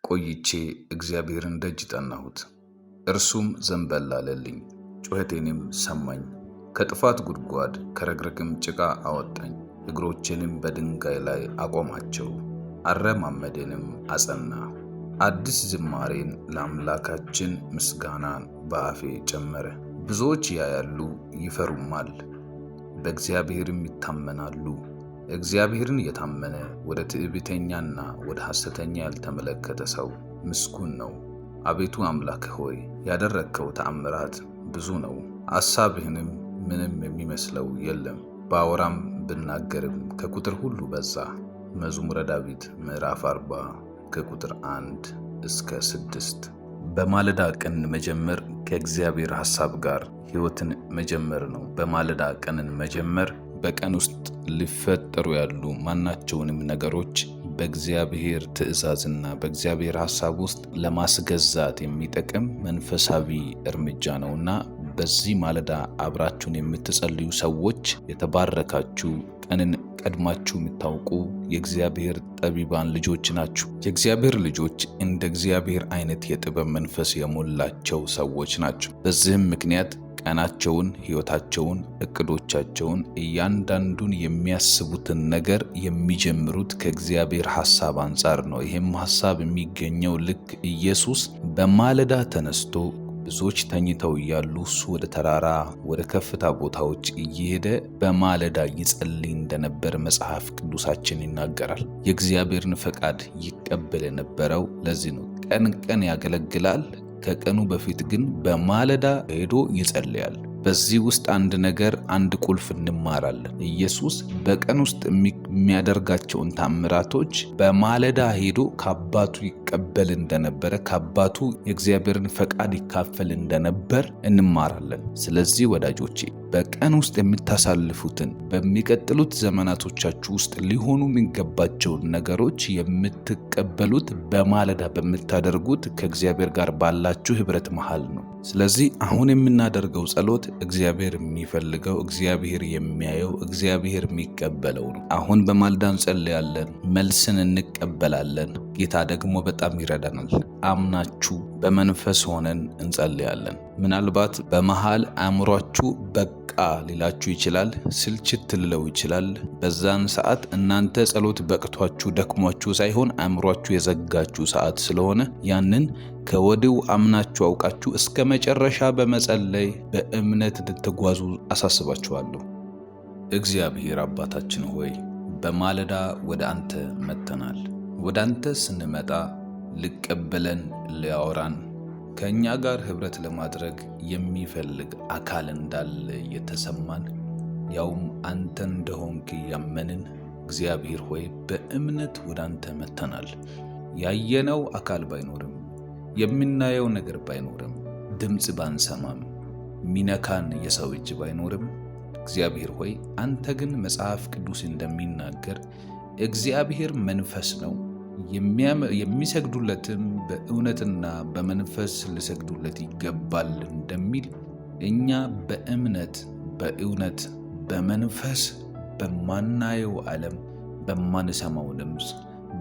ቆይቼ እግዚአብሔርን ደጅ ጠናሁት፣ እርሱም ዘንበል አለልኝ፣ ጩኸቴንም ሰማኝ። ከጥፋት ጉድጓድ ከረግረግም ጭቃ አወጣኝ። እግሮቼንም በድንጋይ ላይ አቆማቸው፣ አረማመዴንም አጸና። አዲስ ዝማሬን ለአምላካችን ምስጋናን በአፌ ጨመረ። ብዙዎች ያያሉ ይፈሩማል፣ በእግዚአብሔርም ይታመናሉ። እግዚአብሔርን የታመነ ወደ ትዕቢተኛና ወደ ሐሰተኛ ያልተመለከተ ሰው ምስጉን ነው። አቤቱ አምላክ ሆይ፣ ያደረግከው ተአምራት ብዙ ነው፣ አሳብህንም ምንም የሚመስለው የለም። ባወራም ብናገርም ከቁጥር ሁሉ በዛ። መዝሙረ ዳዊት ምዕራፍ 40 ከቁጥር 1 እስከ 6። በማለዳ ቀንን መጀመር ከእግዚአብሔር ሐሳብ ጋር ሕይወትን መጀመር ነው። በማለዳ ቀንን መጀመር በቀን ውስጥ ሊፈጠሩ ያሉ ማናቸውንም ነገሮች በእግዚአብሔር ትእዛዝና በእግዚአብሔር ሐሳብ ውስጥ ለማስገዛት የሚጠቅም መንፈሳዊ እርምጃ ነውና፣ በዚህ ማለዳ አብራችሁን የምትጸልዩ ሰዎች የተባረካችሁ፣ ቀንን ቀድማችሁ የምታውቁ የእግዚአብሔር ጠቢባን ልጆች ናችሁ። የእግዚአብሔር ልጆች እንደ እግዚአብሔር አይነት የጥበብ መንፈስ የሞላቸው ሰዎች ናቸው። በዚህም ምክንያት ቀናቸውን፣ ሕይወታቸውን፣ እቅዶቻቸውን፣ እያንዳንዱን የሚያስቡትን ነገር የሚጀምሩት ከእግዚአብሔር ሐሳብ አንጻር ነው። ይህም ሐሳብ የሚገኘው ልክ ኢየሱስ በማለዳ ተነስቶ ብዙዎች ተኝተው እያሉ እሱ ወደ ተራራ፣ ወደ ከፍታ ቦታዎች እየሄደ በማለዳ ይጸልይ እንደነበር መጽሐፍ ቅዱሳችን ይናገራል። የእግዚአብሔርን ፈቃድ ይቀበል የነበረው ለዚህ ነው። ቀን ቀን ያገለግላል። ከቀኑ በፊት ግን በማለዳ ሄዶ ይጸልያል። በዚህ ውስጥ አንድ ነገር፣ አንድ ቁልፍ እንማራለን። ኢየሱስ በቀን ውስጥ የሚያደርጋቸውን ታምራቶች በማለዳ ሄዶ ከአባቱ ይቀበል እንደነበረ፣ ከአባቱ የእግዚአብሔርን ፈቃድ ይካፈል እንደነበር እንማራለን። ስለዚህ ወዳጆቼ፣ በቀን ውስጥ የምታሳልፉትን፣ በሚቀጥሉት ዘመናቶቻችሁ ውስጥ ሊሆኑ የሚገባቸውን ነገሮች የምትቀበሉት በማለዳ በምታደርጉት ከእግዚአብሔር ጋር ባላችሁ ህብረት መሃል ነው። ስለዚህ አሁን የምናደርገው ጸሎት እግዚአብሔር የሚፈልገው፣ እግዚአብሔር የሚያየው፣ እግዚአብሔር የሚቀበለው ነው። አሁን በማለዳ እንጸልያለን፣ መልስን እንቀበላለን። ጌታ ደግሞ በጣም ይረዳናል። አምናችሁ በመንፈስ ሆነን እንጸልያለን። ምናልባት በመሃል አእምሯችሁ በቃ ሊላችሁ ይችላል፣ ስልችት ሊለው ይችላል። በዛን ሰዓት እናንተ ጸሎት በቅቷችሁ ደክሟችሁ ሳይሆን አእምሯችሁ የዘጋችሁ ሰዓት ስለሆነ፣ ያንን ከወዲሁ አምናችሁ አውቃችሁ እስከ መጨረሻ በመጸለይ በእምነት እንድትጓዙ አሳስባችኋለሁ። እግዚአብሔር አባታችን ሆይ፣ በማለዳ ወደ አንተ መጥተናል። ወደ አንተ ስንመጣ ሊቀበለን፣ ሊያወራን፣ ከእኛ ጋር ኅብረት ለማድረግ የሚፈልግ አካል እንዳለ የተሰማን፣ ያውም አንተ እንደሆንክ እያመንን፣ እግዚአብሔር ሆይ፣ በእምነት ወደ አንተ መጥተናል። ያየነው አካል ባይኖርም፣ የምናየው ነገር ባይኖርም፣ ድምፅ ባንሰማም፣ ሚነካን የሰው እጅ ባይኖርም፣ እግዚአብሔር ሆይ፣ አንተ ግን መጽሐፍ ቅዱስ እንደሚናገር እግዚአብሔር መንፈስ ነው፣ የሚሰግዱለትም በእውነትና በመንፈስ ሊሰግዱለት ይገባል እንደሚል፣ እኛ በእምነት፣ በእውነት፣ በመንፈስ በማናየው ዓለም፣ በማንሰማው ድምፅ፣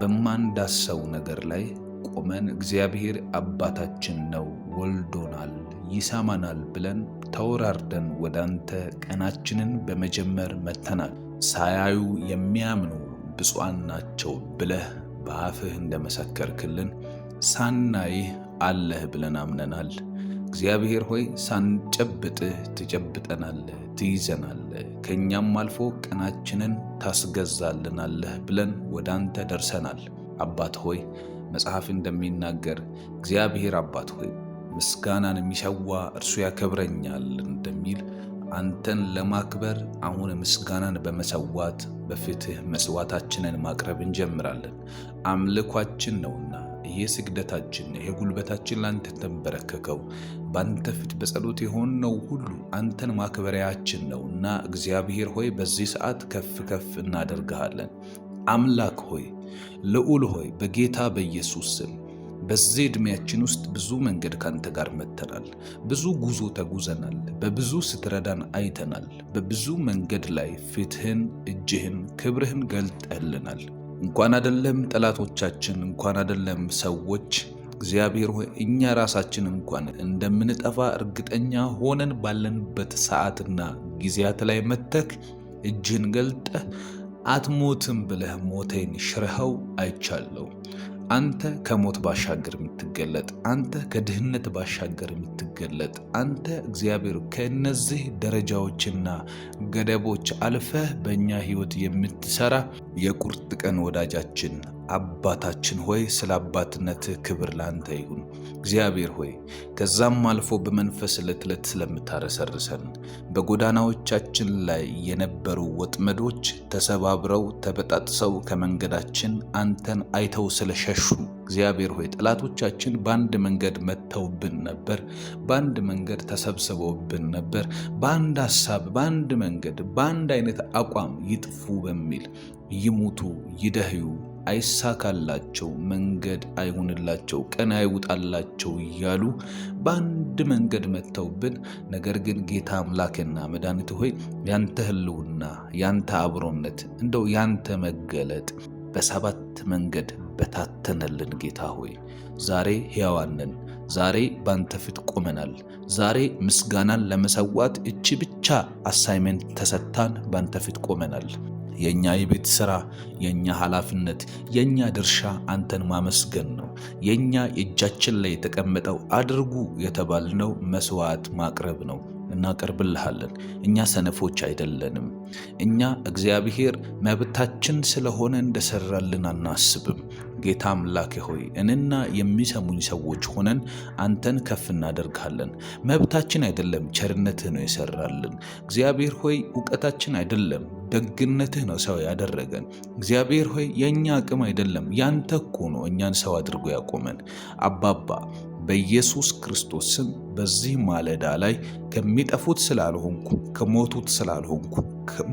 በማንዳሰው ነገር ላይ ቆመን እግዚአብሔር አባታችን ነው፣ ወልዶናል፣ ይሰማናል ብለን ተወራርደን ወደ አንተ ቀናችንን በመጀመር መጥተናል። ሳያዩ የሚያምኑ ብፁዓን ናቸው ብለህ በአፍህ እንደመሰከርክልን ሳናይህ አለህ ብለን አምነናል። እግዚአብሔር ሆይ፣ ሳንጨብጥህ ትጨብጠናለህ፣ ትይዘናለህ፣ ከእኛም አልፎ ቀናችንን ታስገዛልናለህ ብለን ወደ አንተ ደርሰናል። አባት ሆይ፣ መጽሐፍ እንደሚናገር እግዚአብሔር አባት ሆይ፣ ምስጋናን የሚሰዋ እርሱ ያከብረኛል እንደሚል፣ አንተን ለማክበር አሁን ምስጋናን በመሰዋት በፊትህ መስዋዕታችንን ማቅረብ እንጀምራለን። አምልኳችን ነውና ይሄ ስግደታችን፣ ይሄ ጉልበታችን ለአንተ ተንበረከከው፣ በአንተ ፊት በጸሎት የሆነው ሁሉ አንተን ማክበሪያችን ነው እና እግዚአብሔር ሆይ፣ በዚህ ሰዓት ከፍ ከፍ እናደርግሃለን። አምላክ ሆይ፣ ልዑል ሆይ፣ በጌታ በኢየሱስ ስም በዚህ ዕድሜያችን ውስጥ ብዙ መንገድ ካንተ ጋር መጥተናል። ብዙ ጉዞ ተጉዘናል። በብዙ ስትረዳን አይተናል። በብዙ መንገድ ላይ ፊትህን፣ እጅህን፣ ክብርህን ገልጠህልናል። እንኳን አደለም ጠላቶቻችን፣ እንኳን አደለም ሰዎች፣ እግዚአብሔር ሆይ እኛ ራሳችን እንኳን እንደምንጠፋ እርግጠኛ ሆነን ባለንበት ሰዓትና ጊዜያት ላይ መተክ እጅህን ገልጠህ አትሞትም ብለህ ሞቴን ሽረኸው አይቻለሁ። አንተ ከሞት ባሻገር የምትገለጥ፣ አንተ ከድህነት ባሻገር የምትገለጥ፣ አንተ እግዚአብሔር ከእነዚህ ደረጃዎችና ገደቦች አልፈህ በእኛ ሕይወት የምትሰራ የቁርጥ ቀን ወዳጃችን አባታችን ሆይ ስለ አባትነትህ ክብር ላንተ ይሁን። እግዚአብሔር ሆይ ከዛም አልፎ በመንፈስ ዕለት ዕለት ስለምታረሰርሰን በጎዳናዎቻችን ላይ የነበሩ ወጥመዶች ተሰባብረው ተበጣጥሰው ከመንገዳችን አንተን አይተው ስለሸሹ እግዚአብሔር ሆይ ጠላቶቻችን በአንድ መንገድ መጥተውብን ነበር፣ በአንድ መንገድ ተሰብስበውብን ነበር፣ በአንድ ሀሳብ፣ በአንድ መንገድ፣ በአንድ አይነት አቋም ይጥፉ በሚል ይሙቱ፣ ይደህዩ፣ አይሳካላቸው፣ መንገድ አይሁንላቸው፣ ቀን አይውጣላቸው እያሉ በአንድ መንገድ መጥተውብን፣ ነገር ግን ጌታ አምላክና መድኃኒት ሆይ ያንተ ሕልውና፣ ያንተ አብሮነት፣ እንደው ያንተ መገለጥ በሰባት መንገድ በታተነልን። ጌታ ሆይ ዛሬ ሕያዋን ነን። ዛሬ ባንተ ፊት ቆመናል። ዛሬ ምስጋናን ለመሰዋት እቺ ብቻ assignment ተሰጥታን ባንተ ፊት ቆመናል። የኛ የቤት ስራ፣ የኛ ኃላፊነት፣ የኛ ድርሻ አንተን ማመስገን ነው። የኛ የእጃችን ላይ የተቀመጠው አድርጉ የተባልነው መስዋዕት ማቅረብ ነው። እናቀርብልሃለን። እኛ ሰነፎች አይደለንም። እኛ እግዚአብሔር መብታችን ስለሆነ እንደሰራልን አናስብም። ጌታ አምላኬ ሆይ እኔና የሚሰሙኝ ሰዎች ሆነን አንተን ከፍ እናደርግሃለን። መብታችን አይደለም፣ ቸርነትህ ነው የሰራልን። እግዚአብሔር ሆይ እውቀታችን አይደለም፣ ደግነትህ ነው ሰው ያደረገን። እግዚአብሔር ሆይ የእኛ አቅም አይደለም፣ ያንተ እኮ ነው እኛን ሰው አድርጎ ያቆመን። አባባ በኢየሱስ ክርስቶስ ስም በዚህ ማለዳ ላይ ከሚጠፉት ስላልሆንኩ፣ ከሞቱት ስላልሆንኩ፣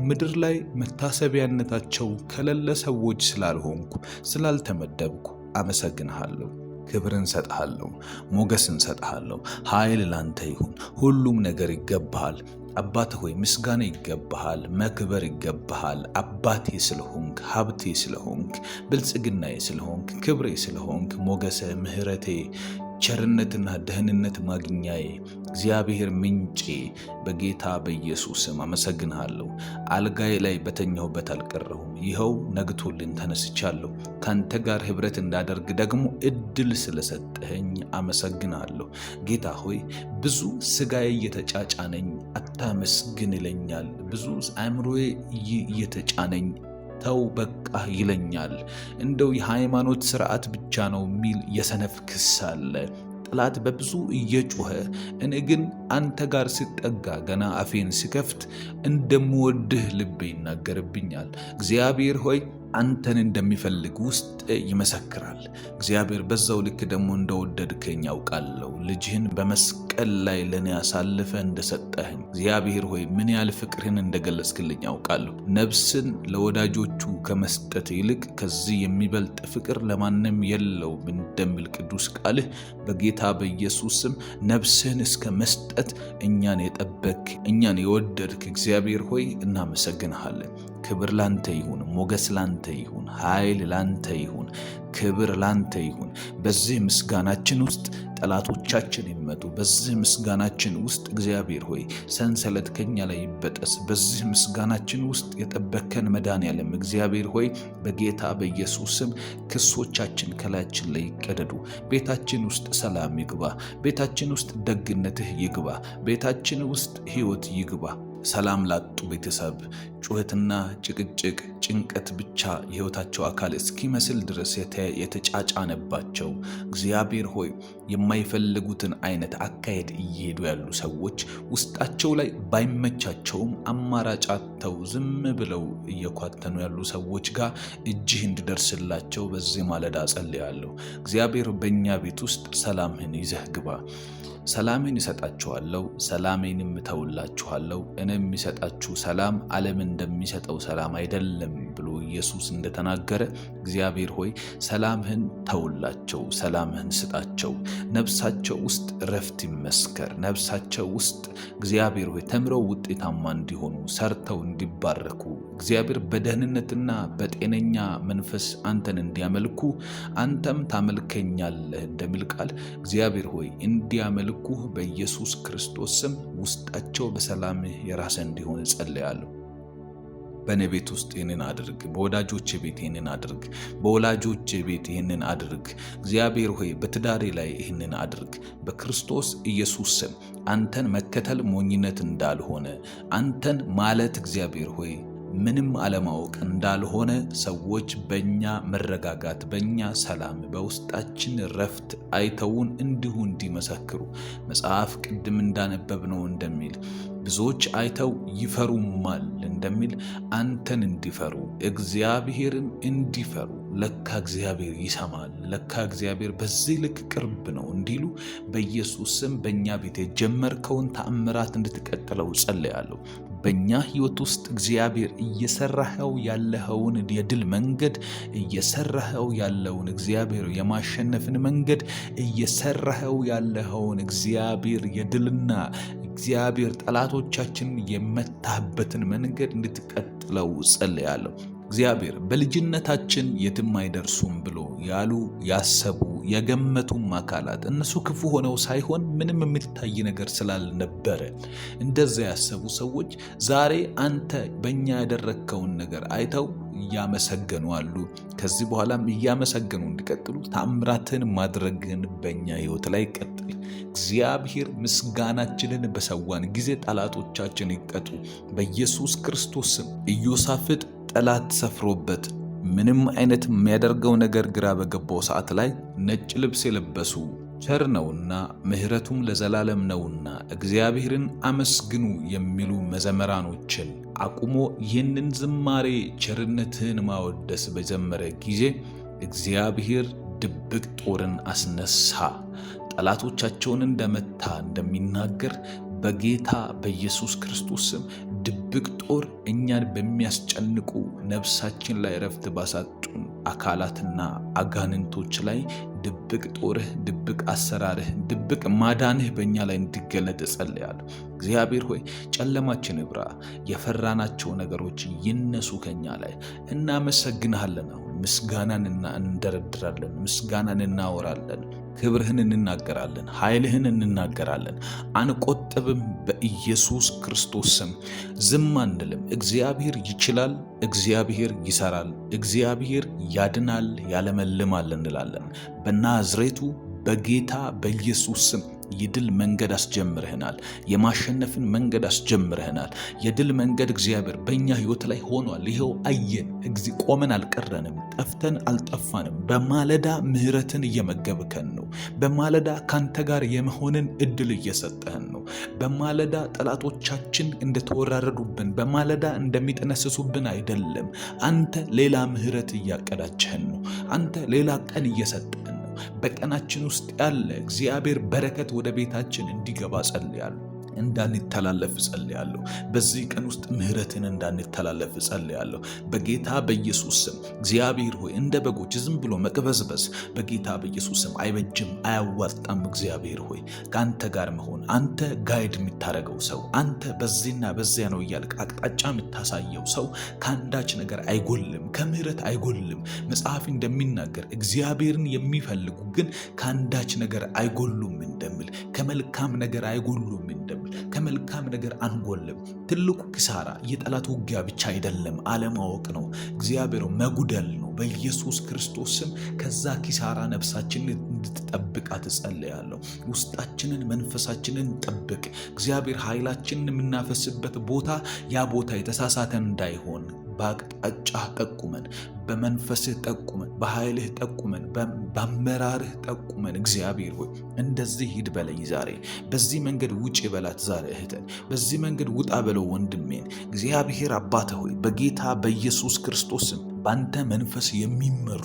ምድር ላይ መታሰቢያነታቸው ከሌለ ሰዎች ስላልሆንኩ፣ ስላልተመደብኩ አመሰግንሃለሁ። ክብርን ሰጥሃለሁ፣ ሞገስን ሰጥሃለሁ። ኃይል ላንተ ይሁን። ሁሉም ነገር ይገባሃል። አባት ሆይ ምስጋና ይገባሃል፣ መክበር ይገባሃል። አባቴ ስለሆንክ፣ ሀብቴ ስለሆንክ፣ ብልጽግናዬ ስለሆንክ፣ ክብሬ ስለሆንክ፣ ሞገሰ፣ ምሕረቴ፣ ቸርነትና ደህንነት ማግኛዬ፣ እግዚአብሔር ምንጬ፣ በጌታ በኢየሱስ ስም አመሰግንሃለሁ። አልጋዬ ላይ በተኛሁበት አልቀረሁም፣ ይኸው ነግቶልኝ ተነስቻለሁ። ካንተ ጋር ኅብረት እንዳደርግ ደግሞ እድል ስለሰጠኸኝ አመሰግንሃለሁ። ጌታ ሆይ ብዙ ስጋዬ እየተጫጫነኝ አታመስግን ይለኛል። ብዙ አእምሮዬ እየተጫነኝ ተው በቃ ይለኛል። እንደው የሃይማኖት ስርዓት ብቻ ነው የሚል የሰነፍ ክስ አለ። ጠላት በብዙ እየጮኸ እኔ ግን አንተ ጋር ስጠጋ ገና አፌን ስከፍት እንደምወድህ ልቤ ይናገርብኛል። እግዚአብሔር ሆይ አንተን እንደሚፈልግ ውስጥ ይመሰክራል። እግዚአብሔር በዛው ልክ ደግሞ እንደወደድከኝ ያውቃለሁ። ልጅህን በመስቀል ላይ ለእኔ አሳልፈ እንደሰጠህኝ እግዚአብሔር ሆይ ምን ያህል ፍቅርህን እንደገለጽክልኝ ያውቃለሁ። ነፍስን ለወዳጆቹ ከመስጠት ይልቅ ከዚህ የሚበልጥ ፍቅር ለማንም የለውም እንደሚል ቅዱስ ቃልህ በጌታ በኢየሱስ ስም ነፍስህን እስከ መስጠት እኛን የጠበክ እኛን የወደድክ እግዚአብሔር ሆይ እናመሰግንሃለን። ክብር ላንተ ይሁን፣ ሞገስ ላንተ ይሁን፣ ኃይል ላንተ ይሁን፣ ክብር ላንተ ይሁን። በዚህ ምስጋናችን ውስጥ ጠላቶቻችን ይመቱ። በዚህ ምስጋናችን ውስጥ እግዚአብሔር ሆይ ሰንሰለት ከኛ ላይ ይበጠስ። በዚህ ምስጋናችን ውስጥ የጠበከን መድኃኔዓለም እግዚአብሔር ሆይ በጌታ በኢየሱስ ስም ክሶቻችን ከላያችን ላይ ይቀደዱ። ቤታችን ውስጥ ሰላም ይግባ። ቤታችን ውስጥ ደግነትህ ይግባ። ቤታችን ውስጥ ሕይወት ይግባ። ሰላም ላጡ ቤተሰብ ጩኸትና ጭቅጭቅ፣ ጭንቀት ብቻ የሕይወታቸው አካል እስኪመስል ድረስ የተጫጫነባቸው እግዚአብሔር ሆይ የማይፈልጉትን አይነት አካሄድ እየሄዱ ያሉ ሰዎች ውስጣቸው ላይ ባይመቻቸውም አማራጭ አጥተው ዝም ብለው እየኳተኑ ያሉ ሰዎች ጋር እጅህ እንድደርስላቸው በዚህ ማለዳ ጸልያለሁ። እግዚአብሔር በእኛ ቤት ውስጥ ሰላምህን ይዘህ ግባ። ሰላሜን እሰጣችኋለሁ፣ ሰላሜንም እተውላችኋለሁ። እኔ የሚሰጣችሁ ሰላም ዓለም እንደሚሰጠው ሰላም አይደለም ብሎ ኢየሱስ እንደተናገረ እግዚአብሔር ሆይ ሰላምህን ተውላቸው፣ ሰላምህን ስጣቸው። ነፍሳቸው ውስጥ እረፍት ይመስከር። ነፍሳቸው ውስጥ እግዚአብሔር ሆይ ተምረው ውጤታማ እንዲሆኑ፣ ሰርተው እንዲባረኩ፣ እግዚአብሔር በደህንነትና በጤነኛ መንፈስ አንተን እንዲያመልኩ፣ አንተም ታመልከኛለህ እንደሚል ቃል እግዚአብሔር ሆይ እንዲያመልኩህ በኢየሱስ ክርስቶስ ስም ውስጣቸው በሰላምህ የራሰ እንዲሆን እጸልያለሁ። በእኔ ቤት ውስጥ ይህንን አድርግ፣ በወዳጆቼ ቤት ይህንን አድርግ፣ በወላጆቼ ቤት ይህንን አድርግ። እግዚአብሔር ሆይ በትዳሬ ላይ ይህንን አድርግ። በክርስቶስ ኢየሱስ ስም አንተን መከተል ሞኝነት እንዳልሆነ፣ አንተን ማለት እግዚአብሔር ሆይ ምንም አለማወቅ እንዳልሆነ ሰዎች በእኛ መረጋጋት፣ በእኛ ሰላም፣ በውስጣችን ረፍት አይተውን እንዲሁ እንዲመሰክሩ፣ መጽሐፍ ቅድም እንዳነበብነው እንደሚል ብዙዎች አይተው ይፈሩማል እንደሚል አንተን እንዲፈሩ፣ እግዚአብሔርን እንዲፈሩ፣ ለካ እግዚአብሔር ይሰማል፣ ለካ እግዚአብሔር በዚህ ልክ ቅርብ ነው እንዲሉ በኢየሱስ ስም በእኛ ቤት የጀመርከውን ተአምራት እንድትቀጥለው ጸልያለሁ። በእኛ ሕይወት ውስጥ እግዚአብሔር እየሰራኸው ያለኸውን የድል መንገድ፣ እየሰራኸው ያለውን እግዚአብሔር የማሸነፍን መንገድ፣ እየሰራኸው ያለኸውን እግዚአብሔር የድልና እግዚአብሔር ጠላቶቻችንን የመታህበትን መንገድ እንድትቀጥለው ጸልያለሁ። እግዚአብሔር በልጅነታችን የትም አይደርሱም ብሎ ያሉ፣ ያሰቡ፣ የገመቱም አካላት እነሱ ክፉ ሆነው ሳይሆን ምንም የሚታይ ነገር ስላልነበረ እንደዛ ያሰቡ ሰዎች ዛሬ አንተ በእኛ ያደረግከውን ነገር አይተው እያመሰገኑ አሉ። ከዚህ በኋላም እያመሰገኑ እንዲቀጥሉ ተአምራትን ማድረግን በእኛ ሕይወት ላይ ቀጥል። እግዚአብሔር ምስጋናችንን በሰዋን ጊዜ ጠላቶቻችን ይቀጡ። በኢየሱስ ክርስቶስ ስም ኢዮሳፍጥ ጠላት ሰፍሮበት ምንም አይነት የሚያደርገው ነገር ግራ በገባው ሰዓት ላይ ነጭ ልብስ የለበሱ ቸር ነውና ምሕረቱም ለዘላለም ነውና እግዚአብሔርን አመስግኑ የሚሉ መዘመራኖችን አቁሞ ይህንን ዝማሬ ቸርነትህን ማወደስ በጀመረ ጊዜ እግዚአብሔር ድብቅ ጦርን አስነሳ። ጠላቶቻቸውን እንደመታ እንደሚናገር በጌታ በኢየሱስ ክርስቶስ ስም ድብቅ ጦር እኛን በሚያስጨንቁ፣ ነፍሳችን ላይ እረፍት ባሳጡን አካላትና አጋንንቶች ላይ ድብቅ ጦርህ፣ ድብቅ አሰራርህ፣ ድብቅ ማዳንህ በእኛ ላይ እንዲገለጥ እጸልያለሁ። እግዚአብሔር ሆይ ጨለማችን ይብራ፣ የፈራናቸው ነገሮች ይነሱ ከኛ ላይ። እናመሰግንሃለን። አሁን ምስጋናን እንደረድራለን፣ ምስጋናን እናወራለን፣ ክብርህን እንናገራለን፣ ኃይልህን እንናገራለን። አንቆጥብም። በኢየሱስ ክርስቶስ ስም ዝም አንልም። እግዚአብሔር ይችላል፣ እግዚአብሔር ይሰራል፣ እግዚአብሔር ያድናል፣ ያለመልማል እንላለን። በናዝሬቱ በጌታ በኢየሱስ ስም የድል መንገድ አስጀምረህናል። የማሸነፍን መንገድ አስጀምረህናል። የድል መንገድ እግዚአብሔር በእኛ ሕይወት ላይ ሆኗል። ይኸው አየን። ቆመን አልቀረንም፣ ጠፍተን አልጠፋንም። በማለዳ ምሕረትን እየመገብከን ነው። በማለዳ ካንተ ጋር የመሆንን እድል እየሰጠህን ነው። በማለዳ ጠላቶቻችን እንደተወራረዱብን፣ በማለዳ እንደሚጠነስሱብን አይደለም። አንተ ሌላ ምሕረት እያቀዳጀህን ነው። አንተ ሌላ ቀን እየሰጠህን ነው። በቀናችን ውስጥ ያለ እግዚአብሔር በረከት ወደ ቤታችን እንዲገባ ጸልያለሁ። እንዳንተላለፍ እጸልያለሁ። በዚህ ቀን ውስጥ ምሕረትን እንዳንተላለፍ እጸልያለሁ። በጌታ በኢየሱስ ስም እግዚአብሔር ሆይ እንደ በጎች ዝም ብሎ መቅበዝበዝ በጌታ በኢየሱስ ስም አይበጅም፣ አያዋጣም። እግዚአብሔር ሆይ ከአንተ ጋር መሆን፣ አንተ guide የምታደርገው ሰው፣ አንተ በዚህና በዚያ ነው እያልክ አቅጣጫ የምታሳየው ሰው ከአንዳች ነገር አይጎልም፣ ከምሕረት አይጎልም። መጽሐፍ እንደሚናገር እግዚአብሔርን የሚፈልጉ ግን ከአንዳች ነገር አይጎሉም እንደሚል፣ ከመልካም ነገር አይጎሉም እንደሚል ከመልካም ነገር አንጎልም። ትልቁ ኪሳራ የጠላት ውጊያ ብቻ አይደለም፣ አለማወቅ ነው። እግዚአብሔር መጉደል ነው። በኢየሱስ ክርስቶስ ስም ከዛ ኪሳራ ነፍሳችንን እንድትጠብቃት እጸልያለሁ። ውስጣችንን መንፈሳችንን ጠብቅ። እግዚአብሔር ኃይላችንን የምናፈስበት ቦታ ያ ቦታ የተሳሳተ እንዳይሆን በአቅጣጫ ጠቁመን፣ በመንፈስህ ጠቁመን፣ በኃይልህ ጠቁመን፣ በአመራርህ ጠቁመን። እግዚአብሔር ሆይ እንደዚህ ሂድ በለኝ ዛሬ፣ በዚህ መንገድ ውጭ በላት ዛሬ እህትን፣ በዚህ መንገድ ውጣ በለው ወንድሜን። እግዚአብሔር አባተ ሆይ በጌታ በኢየሱስ ክርስቶስም ባንተ መንፈስ የሚመሩ፣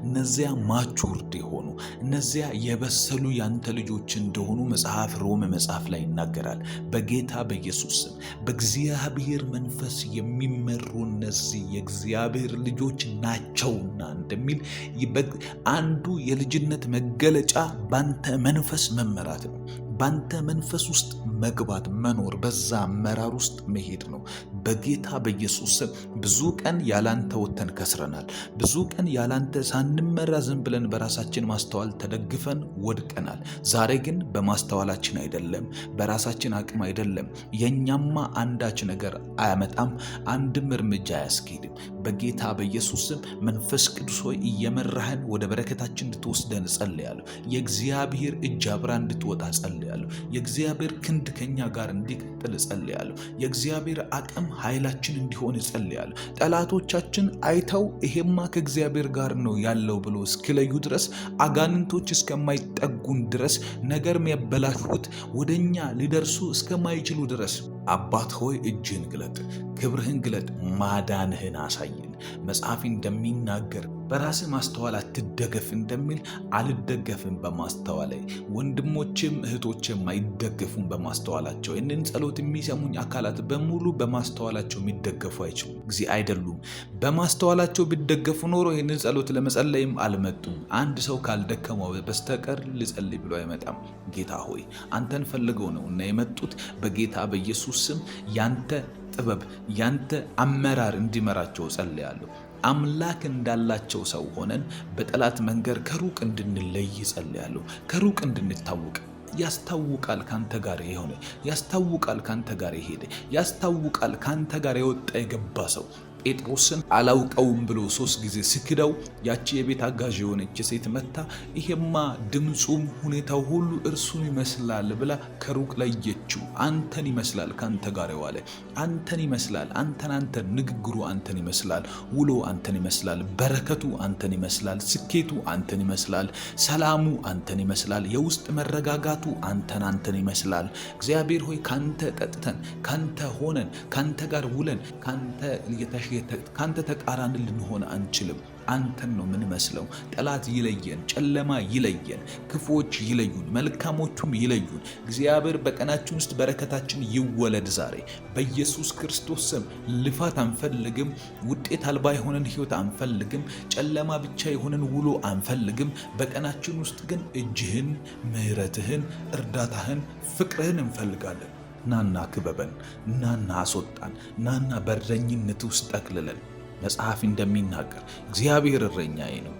እነዚያ matured የሆኑ፣ እነዚያ የበሰሉ ያንተ ልጆች እንደሆኑ መጽሐፍ ሮሜ መጽሐፍ ላይ ይናገራል። በጌታ በኢየሱስ ስም በእግዚአብሔር መንፈስ የሚመሩ እነዚህ የእግዚአብሔር ልጆች ናቸውና እንደሚል፣ አንዱ የልጅነት መገለጫ ባንተ መንፈስ መመራት ነው። ባንተ መንፈስ ውስጥ መግባት፣ መኖር፣ በዛ አመራር ውስጥ መሄድ ነው። በጌታ በኢየሱስ ስም ብዙ ቀን ያላንተ ወጥተን ከስረናል። ብዙ ቀን ያላንተ ሳንመራ ዝም ብለን በራሳችን ማስተዋል ተደግፈን ወድቀናል። ዛሬ ግን በማስተዋላችን አይደለም፣ በራሳችን አቅም አይደለም። የእኛማ አንዳች ነገር አያመጣም፣ አንድም እርምጃ አያስኬድም። በጌታ በኢየሱስ ስም መንፈስ ቅዱስ ሆይ፣ እየመራህን ወደ በረከታችን እንድትወስደን እጸልያለሁ። የእግዚአብሔር እጅ አብራ እንድትወጣ እጸልያለሁ። የእግዚአብሔር ክንድ ከኛ ጋር እንዲቀጥል እጸልያለሁ። የእግዚአብሔር አቅም ኃይላችን እንዲሆን እጸልያለሁ። ጠላቶቻችን አይተው ይሄማ ከእግዚአብሔር ጋር ነው ያለው ብሎ እስኪለዩ ድረስ፣ አጋንንቶች እስከማይጠጉን ድረስ፣ ነገር የሚያበላሹት ወደኛ ሊደርሱ እስከማይችሉ ድረስ፣ አባት ሆይ እጅህን ግለጥ፣ ክብርህን ግለጥ፣ ማዳንህን አሳየን። መጽሐፍ እንደሚናገር በራስህ ማስተዋል አትደገፍ እንደሚል፣ አልደገፍም በማስተዋሌ። ወንድሞችም እህቶችም አይደገፉም በማስተዋላቸው። ይህንን ጸሎት የሚሰሙኝ አካላት በሙሉ በማስተዋላቸው የሚደገፉ አይችሉም ጊዜ አይደሉም። በማስተዋላቸው ቢደገፉ ኖሮ ይህንን ጸሎት ለመጸለይም አልመጡም። አንድ ሰው ካልደከመው በስተቀር ልጸልይ ብሎ አይመጣም። ጌታ ሆይ፣ አንተን ፈልገው ነው እና የመጡት። በጌታ በኢየሱስ ስም ያንተ ጥበብ፣ ያንተ አመራር እንዲመራቸው ጸልያለሁ። አምላክ እንዳላቸው ሰው ሆነን በጠላት መንገድ ከሩቅ እንድንለይ ጸልያለሁ። ከሩቅ እንድንታወቅ። ያስታውቃል፣ ካንተ ጋር የሆነ ያስታውቃል፣ ካንተ ጋር የሄደ ያስታውቃል፣ ካንተ ጋር የወጣ የገባ ሰው። ጴጥሮስን አላውቀውም ብሎ 3 ጊዜ ሲክደው ያቺ የቤት አጋዥ የሆነች ሴት መጥታ ይሄማ ድምፁም ሁኔታው ሁሉ እርሱን ይመስላል ብላ ከሩቅ ለየችው። አንተን ይመስላል፣ ካንተ ጋር የዋለ አንተን ይመስላል። አንተን አንተን፣ ንግግሩ አንተን ይመስላል፣ ውሎ አንተን ይመስላል፣ በረከቱ አንተን ይመስላል፣ ስኬቱ አንተን ይመስላል፣ ሰላሙ አንተን ይመስላል፣ የውስጥ መረጋጋቱ አንተን አንተን ይመስላል። እግዚአብሔር ሆይ፣ ካንተ ጠጥተን፣ ካንተ ሆነን፣ ካንተ ጋር ውለን ካንተ ተቃራኒ ልንሆን አንችልም። አንተን ነው የምንመስለው። ጠላት ይለየን፣ ጨለማ ይለየን፣ ክፉዎች ይለዩን፣ መልካሞቹም ይለዩን። እግዚአብሔር፣ በቀናችን ውስጥ በረከታችን ይወለድ ዛሬ በኢየሱስ ክርስቶስ ስም። ልፋት አንፈልግም። ውጤት አልባ የሆነን ህይወት አንፈልግም። ጨለማ ብቻ የሆነን ውሎ አንፈልግም። በቀናችን ውስጥ ግን እጅህን፣ ምሕረትህን፣ እርዳታህን፣ ፍቅርህን እንፈልጋለን። ናና ክበበን፣ ናና አስወጣን፣ ናና በእረኝነት ውስጥ ጠቅልለን። መጽሐፍ እንደሚናገር እግዚአብሔር እረኛዬ ነው፣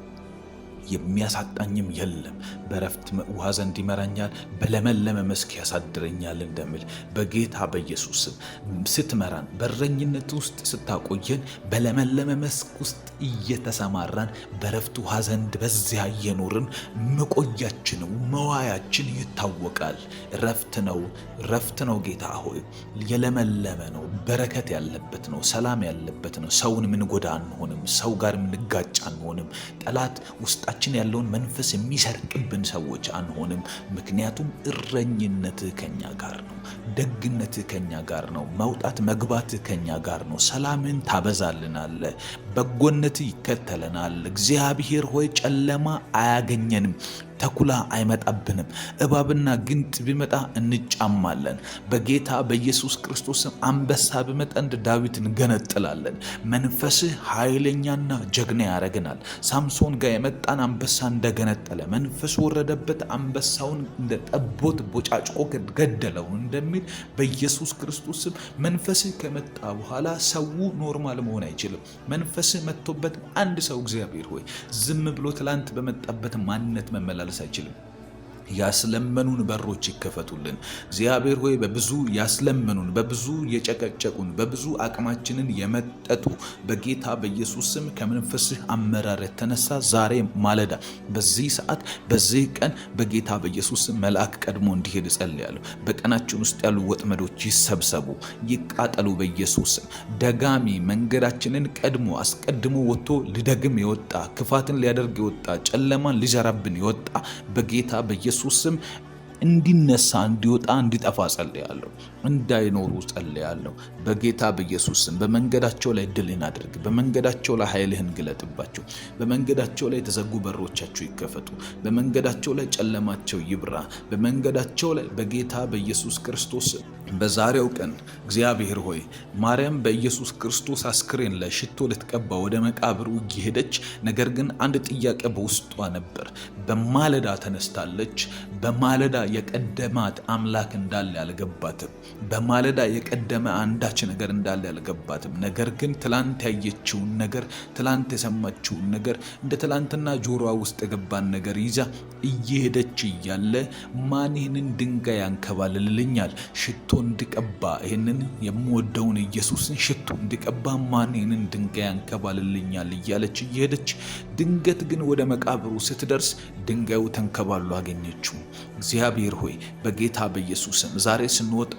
የሚያሳጣኝም የለም። በረፍት ውሃ ዘንድ ይመራኛል፣ በለመለመ መስክ ያሳድረኛል እንደሚል፣ በጌታ በኢየሱስ ስም ስትመራን፣ በእረኝነት ውስጥ ስታቆየን፣ በለመለመ መስክ ውስጥ እየተሰማራን፣ በረፍት ውሃ ዘንድ በዚያ እየኖርን መቆያችን መዋያችን ይታወቃል። ረፍት ነው፣ ረፍት ነው። ጌታ ሆይ፣ የለመለመ ነው፣ በረከት ያለበት ነው፣ ሰላም ያለበት ነው። ሰውን ምንጎዳ አንሆንም፣ ሰው ጋር ምንጋጭ አንሆንም። ጠላት ውስጣችን ያለውን መንፈስ የሚሰርቅብን ሰዎች አንሆንም። ምክንያቱም እረኝነትህ ከኛ ጋር ነው፣ ደግነትህ ከኛ ጋር ነው፣ መውጣት መግባትህ ከኛ ጋር ነው። ሰላምን ታበዛልናለህ፣ በጎነትህ ይከተለናል። እግዚአብሔር ሆይ፣ ጨለማ አያገኘንም። ተኩላ አይመጣብንም። እባብና ጊንጥ ቢመጣ እንጫማለን። በጌታ በኢየሱስ ክርስቶስም አንበሳ ቢመጣ እንደ ዳዊት እንገነጥላለን። መንፈስህ ኃይለኛና ጀግና ያደርገናል። ሳምሶን ጋር የመጣን አንበሳ እንደገነጠለ፣ መንፈስ ወረደበት፣ አንበሳውን እንደ ጠቦት ቦጫጭቆ ገደለው እንደሚል፣ በኢየሱስ ክርስቶስም መንፈስህ ከመጣ በኋላ ሰው normal መሆን አይችልም። መንፈስህ መጥቶበት አንድ ሰው፣ እግዚአብሔር ሆይ፣ ዝም ብሎ ትላንት በመጣበት ማንነት መመላለስ አይችልም። ያስለመኑን በሮች ይከፈቱልን። እግዚአብሔር ሆይ፣ በብዙ ያስለመኑን፣ በብዙ የጨቀጨቁን፣ በብዙ አቅማችንን የመጠጡ፣ በጌታ በኢየሱስ ስም ከመንፈስህ አመራር የተነሳ ዛሬ ማለዳ፣ በዚህ ሰዓት፣ በዚህ ቀን በጌታ በኢየሱስ ስም መልአክ ቀድሞ እንዲሄድ እጸልያለሁ። በቀናችን ውስጥ ያሉ ወጥመዶች ይሰብሰቡ፣ ይቃጠሉ በኢየሱስ ስም። ደጋሚ፣ መንገዳችንን ቀድሞ አስቀድሞ ወጥቶ ሊደግም የወጣ፣ ክፋትን ሊያደርግ የወጣ፣ ጨለማን ሊዘራብን የወጣ፣ በጌታ በኢየሱስ ስም እንዲነሳ፣ እንዲወጣ፣ እንዲጠፋ ጸልያለሁ። እንዳይኖሩ ጸልያለሁ። በጌታ በኢየሱስ ስም በመንገዳቸው ላይ ድልን አድርግ። በመንገዳቸው ላይ ኃይልህን ግለጥባቸው። በመንገዳቸው ላይ የተዘጉ በሮቻቸው ይከፈቱ። በመንገዳቸው ላይ ጨለማቸው ይብራ። በመንገዳቸው ላይ በጌታ በኢየሱስ ክርስቶስ በዛሬው ቀን እግዚአብሔር ሆይ፣ ማርያም በኢየሱስ ክርስቶስ አስክሬን ላይ ሽቶ ልትቀባ ወደ መቃብሩ እየሄደች፣ ነገር ግን አንድ ጥያቄ በውስጧ ነበር። በማለዳ ተነስታለች። በማለዳ የቀደማት አምላክ እንዳለ አልገባትም። በማለዳ የቀደመ አንዳች ነገር እንዳለ አልገባትም። ነገር ግን ትላንት ያየችውን ነገር፣ ትላንት የሰማችውን ነገር፣ እንደ ትላንትና ጆሮዋ ውስጥ የገባን ነገር ይዛ እየሄደች እያለ ማን ይህንን ድንጋይ ያንከባልልልኛል? ሽቶ እንድቀባ፣ ይህንን የምወደውን ኢየሱስን ሽቶ እንድቀባ ማን ይህንን ድንጋይ ያንከባልልኛል? እያለች እየሄደች ድንገት ግን ወደ መቃብሩ ስትደርስ ድንጋዩ ተንከባሎ አገኘችው። እግዚአብሔር ሆይ፣ በጌታ በኢየሱስም ዛሬ ስንወጣ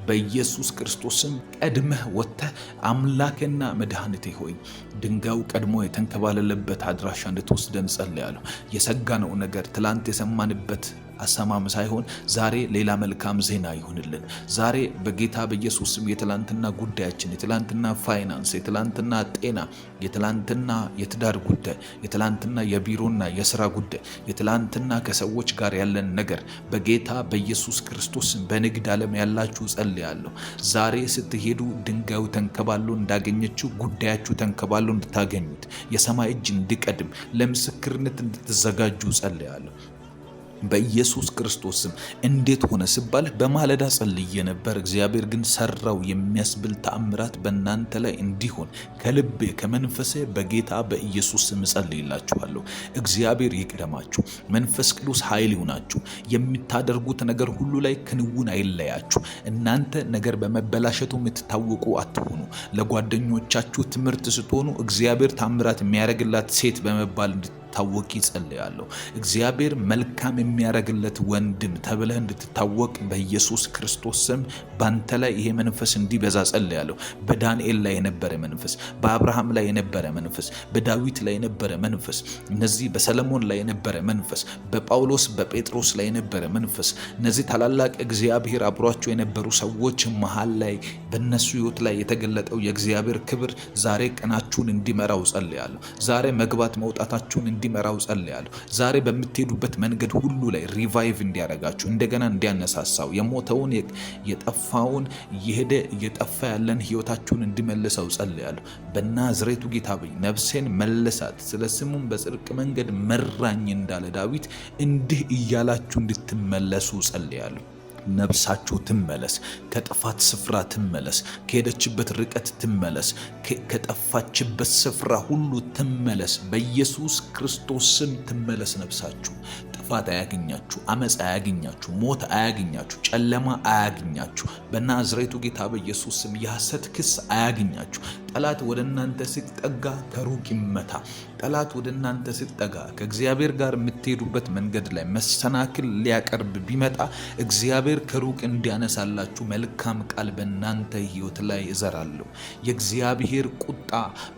በኢየሱስ ክርስቶስም ቀድመህ ወጥተህ አምላኬና መድኃኒቴ ሆይ፣ ድንጋዩ ቀድሞ የተንከባለለበት አድራሻ እንድትወስደን ጸልያለሁ። የሰጋነው ነገር ትላንት የሰማንበት አሰማም ሳይሆን ዛሬ ሌላ መልካም ዜና ይሁንልን። ዛሬ በጌታ በኢየሱስ ስም የትላንትና ጉዳያችን፣ የትላንትና ፋይናንስ፣ የትላንትና ጤና፣ የትላንትና የትዳር ጉዳይ፣ የትላንትና የቢሮና የስራ ጉዳይ፣ የትላንትና ከሰዎች ጋር ያለን ነገር በጌታ በኢየሱስ ክርስቶስ በንግድ ዓለም ያላችሁ ጸልያለሁ። ዛሬ ስትሄዱ ድንጋዩ ተንከባሎ እንዳገኘችው ጉዳያችሁ ተንከባሎ እንድታገኙት፣ የሰማይ እጅ እንዲቀድም፣ ለምስክርነት እንድትዘጋጁ ጸልያለሁ። በኢየሱስ ክርስቶስ ስም እንዴት ሆነ ስባል በማለዳ ጸልዬ ነበር፣ እግዚአብሔር ግን ሰራው የሚያስብል ተአምራት በእናንተ ላይ እንዲሆን ከልቤ ከመንፈሴ በጌታ በኢየሱስ ስም እጸልይላችኋለሁ። እግዚአብሔር ይቅደማችሁ፣ መንፈስ ቅዱስ ኃይል ይሁናችሁ። የምታደርጉት ነገር ሁሉ ላይ ክንውን አይለያችሁ። እናንተ ነገር በመበላሸቱ የምትታወቁ አትሆኑ። ለጓደኞቻችሁ ትምህርት ስትሆኑ እግዚአብሔር ታምራት የሚያደርግላት ሴት በመባል እንድትታወቅ ይጸልያለሁ። እግዚአብሔር መልካም የሚያደርግለት ወንድም ተብለህ እንድትታወቅ በኢየሱስ ክርስቶስ ስም ባንተ ላይ ይሄ መንፈስ እንዲበዛ ጸልያለሁ። በዳንኤል ላይ የነበረ መንፈስ፣ በአብርሃም ላይ የነበረ መንፈስ፣ በዳዊት ላይ የነበረ መንፈስ፣ እነዚህ በሰለሞን ላይ የነበረ መንፈስ፣ በጳውሎስ በጴጥሮስ ላይ የነበረ መንፈስ፣ እነዚህ ታላላቅ እግዚአብሔር አብሯቸው የነበሩ ሰዎች መሃል ላይ በእነሱ ሕይወት ላይ የተገለጠው የእግዚአብሔር ክብር ዛሬ ቀናችሁን እንዲመራው ጸልያለሁ። ዛሬ መግባት መውጣታችሁን እንዲመራው ጸልያለሁ። ዛሬ በምትሄዱበት መንገድ ሁሉ ላይ revive እንዲያደርጋችሁ፣ እንደገና እንዲያነሳሳው፣ የሞተውን፣ የጠፋውን፣ እየሄደ እየጠፋ ያለን ህይወታችሁን እንዲመልሰው ጸልያለሁ። በናዝሬቱ ጌታ በይ ነፍሴን መለሳት፣ ስለ ስሙም በጽድቅ መንገድ መራኝ እንዳለ ዳዊት እንዲህ እያላችሁ እንድትመለሱ ጸልያለሁ። ነፍሳችሁ ትመለስ፣ ከጥፋት ስፍራ ትመለስ፣ ከሄደችበት ርቀት ትመለስ፣ ከጠፋችበት ስፍራ ሁሉ ትመለስ። በኢየሱስ ክርስቶስ ስም ትመለስ ነፍሳችሁ። ጥፋት አያገኛችሁ፣ አመፅ አያገኛችሁ፣ ሞት አያገኛችሁ፣ ጨለማ አያገኛችሁ። በናዝሬቱ ጌታ በኢየሱስ ስም የሐሰት ክስ አያገኛችሁ። ጠላት ወደ እናንተ ሲጠጋ ከሩቅ ይመታ። ጠላት ወደ እናንተ ሲጠጋ፣ ከእግዚአብሔር ጋር የምትሄዱበት መንገድ ላይ መሰናክል ሊያቀርብ ቢመጣ እግዚአብሔር ከሩቅ እንዲያነሳላችሁ መልካም ቃል በእናንተ ሕይወት ላይ እዘራለሁ። የእግዚአብሔር ቁጣ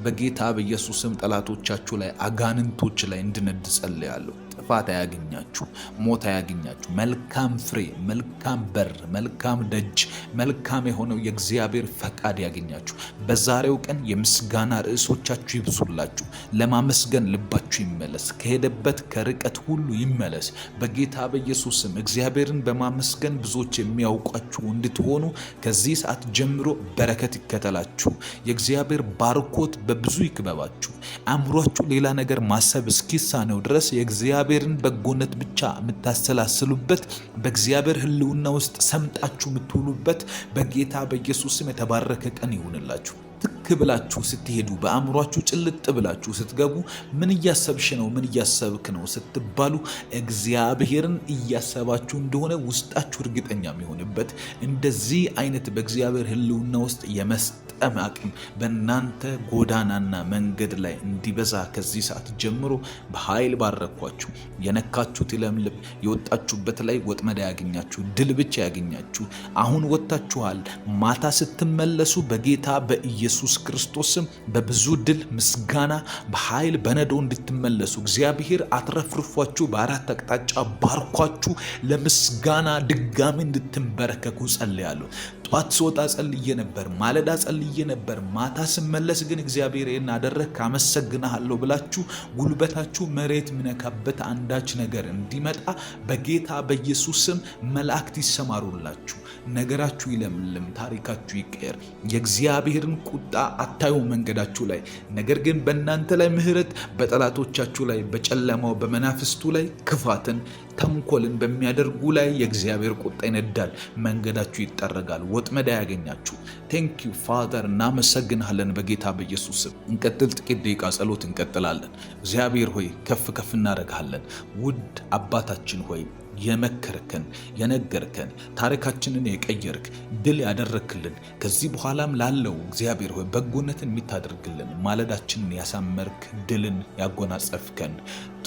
በጌታ በኢየሱስ ስም ጠላቶቻችሁ ላይ፣ አጋንንቶች ላይ እንድነድ ጸልያለሁ። ጥፋት አያገኛችሁ፣ ሞት አያገኛችሁ። መልካም ፍሬ፣ መልካም በር፣ መልካም ደጅ፣ መልካም የሆነው የእግዚአብሔር ፈቃድ ያገኛችሁ። በዛሬው ቀን የምስጋና ርዕሶቻችሁ ይብዙላችሁ። ለማመስገን ልባችሁ ይመለስ፣ ከሄደበት ከርቀት ሁሉ ይመለስ። በጌታ በኢየሱስ ስም እግዚአብሔርን በማመስገን ብዙዎች የሚያውቋችሁ እንድትሆኑ ከዚህ ሰዓት ጀምሮ በረከት ይከተላችሁ። የእግዚአብሔር ባርኮት በብዙ ይክበባችሁ። አእምሯችሁ ሌላ ነገር ማሰብ እስኪሳነው ድረስ የእግዚአብሔርን በጎነት ብቻ የምታሰላስሉበት፣ በእግዚአብሔር ሕልውና ውስጥ ሰምጣችሁ የምትውሉበት በጌታ በኢየሱስ ስም የተባረከ ቀን ይሁንላችሁ። ትክ ብላችሁ ስትሄዱ፣ በአእምሯችሁ ጭልጥ ብላችሁ ስትገቡ፣ ምን እያሰብሽ ነው፣ ምን እያሰብክ ነው ስትባሉ እግዚአብሔርን እያሰባችሁ እንደሆነ ውስጣችሁ እርግጠኛ የሚሆንበት እንደዚህ አይነት በእግዚአብሔር ሕልውና ውስጥ የመስጠም አቅም በእናንተ ጎዳናና መንገድ ላይ እንዲበዛ ከዚህ ሰዓት ጀምሮ በኃይል ባረኳችሁ። የነካችሁት ይለምልም። የወጣችሁበት ላይ ወጥመድ ያገኛችሁ፣ ድል ብቻ ያገኛችሁ። አሁን ወጥታችኋል። ማታ ስትመለሱ በጌታ በኢየሱስ ክርስቶስም በብዙ ድል፣ ምስጋና፣ በኃይል በነዶ እንድትመለሱ እግዚአብሔር አትረፍርፏችሁ፣ በአራት አቅጣጫ ባርኳችሁ ለምስጋና ድጋሚ እንድትንበረከኩ ጸልያለሁ። ጧት ስወጣ ጸልዬ ነበር፣ ማለዳ ጸልዬ ነበር፣ ማታ ስመለስ ግን እግዚአብሔር ይህን አደረግክ አመሰግንሃለሁ ብላችሁ ጉልበታችሁ መሬት የሚነካበት አንዳች ነገር እንዲመጣ በጌታ በኢየሱስ ስም መላእክት ይሰማሩላችሁ። ነገራችሁ ይለምልም፣ ታሪካችሁ ይቀየር። የእግዚአብሔርን ቁጣ አታዩ መንገዳችሁ ላይ፣ ነገር ግን በእናንተ ላይ ምሕረት፣ በጠላቶቻችሁ ላይ፣ በጨለማው በመናፍስቱ ላይ ክፋትን ተንኮልን በሚያደርጉ ላይ የእግዚአብሔር ቁጣ ይነዳል። መንገዳችሁ ይጠረጋል፣ ወጥመድ አያገኛችሁ። Thank you Father፣ እናመሰግንሃለን በጌታ በኢየሱስ ስም። እንቀጥል፣ ጥቂት ደቂቃ ጸሎት እንቀጥላለን። እግዚአብሔር ሆይ ከፍ ከፍ እናደርግሃለን። ውድ አባታችን ሆይ፣ የመከርከን፣ የነገርከን፣ ታሪካችንን የቀየርክ፣ ድል ያደረክልን፣ ከዚህ በኋላም ላለው እግዚአብሔር ሆይ በጎነትን የምታደርግልን፣ ማለዳችንን ያሳመርክ፣ ድልን ያጎናጸፍከን፣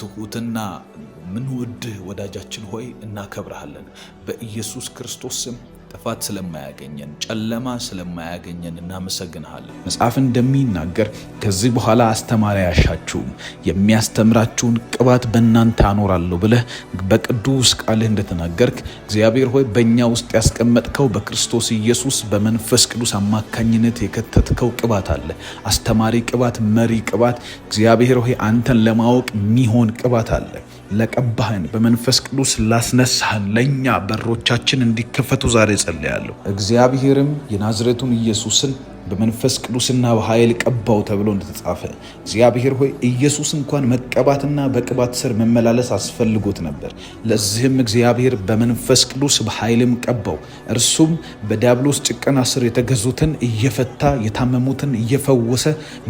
ትሁትና ምንወድህ ወዳጃችን ሆይ እናከብረሃለን። በኢየሱስ ክርስቶስ ስም ጥፋት ስለማያገኘን፣ ጨለማ ስለማያገኘን እናመሰግንሃለን። መጽሐፍ እንደሚናገር ከዚህ በኋላ አስተማሪ አያሻችሁም፣ የሚያስተምራችሁን ቅባት በእናንተ አኖራለሁ ብለህ በቅዱስ ቃልህ እንደተናገርክ፣ እግዚአብሔር ሆይ በእኛ ውስጥ ያስቀመጥከው፣ በክርስቶስ ኢየሱስ በመንፈስ ቅዱስ አማካኝነት የከተትከው ቅባት አለ። አስተማሪ ቅባት፣ መሪ ቅባት፣ እግዚአብሔር ሆይ አንተን ለማወቅ የሚሆን ቅባት አለ። ለቀባህን፣ በመንፈስ ቅዱስ ላስነሳህን ለእኛ በሮቻችን እንዲከፈቱ ዛሬ ጸልያለሁ። እግዚአብሔርም የናዝሬቱን ኢየሱስን በመንፈስ ቅዱስና በኃይል ቀባው ተብሎ እንደተጻፈ፣ እግዚአብሔር ሆይ ኢየሱስ እንኳን መቀባትና በቅባት ስር መመላለስ አስፈልጎት ነበር። ለዚህም እግዚአብሔር በመንፈስ ቅዱስ በኃይልም ቀባው። እርሱም በዲያብሎስ ጭቆና ስር የተገዙትን እየፈታ፣ የታመሙትን እየፈወሰ፣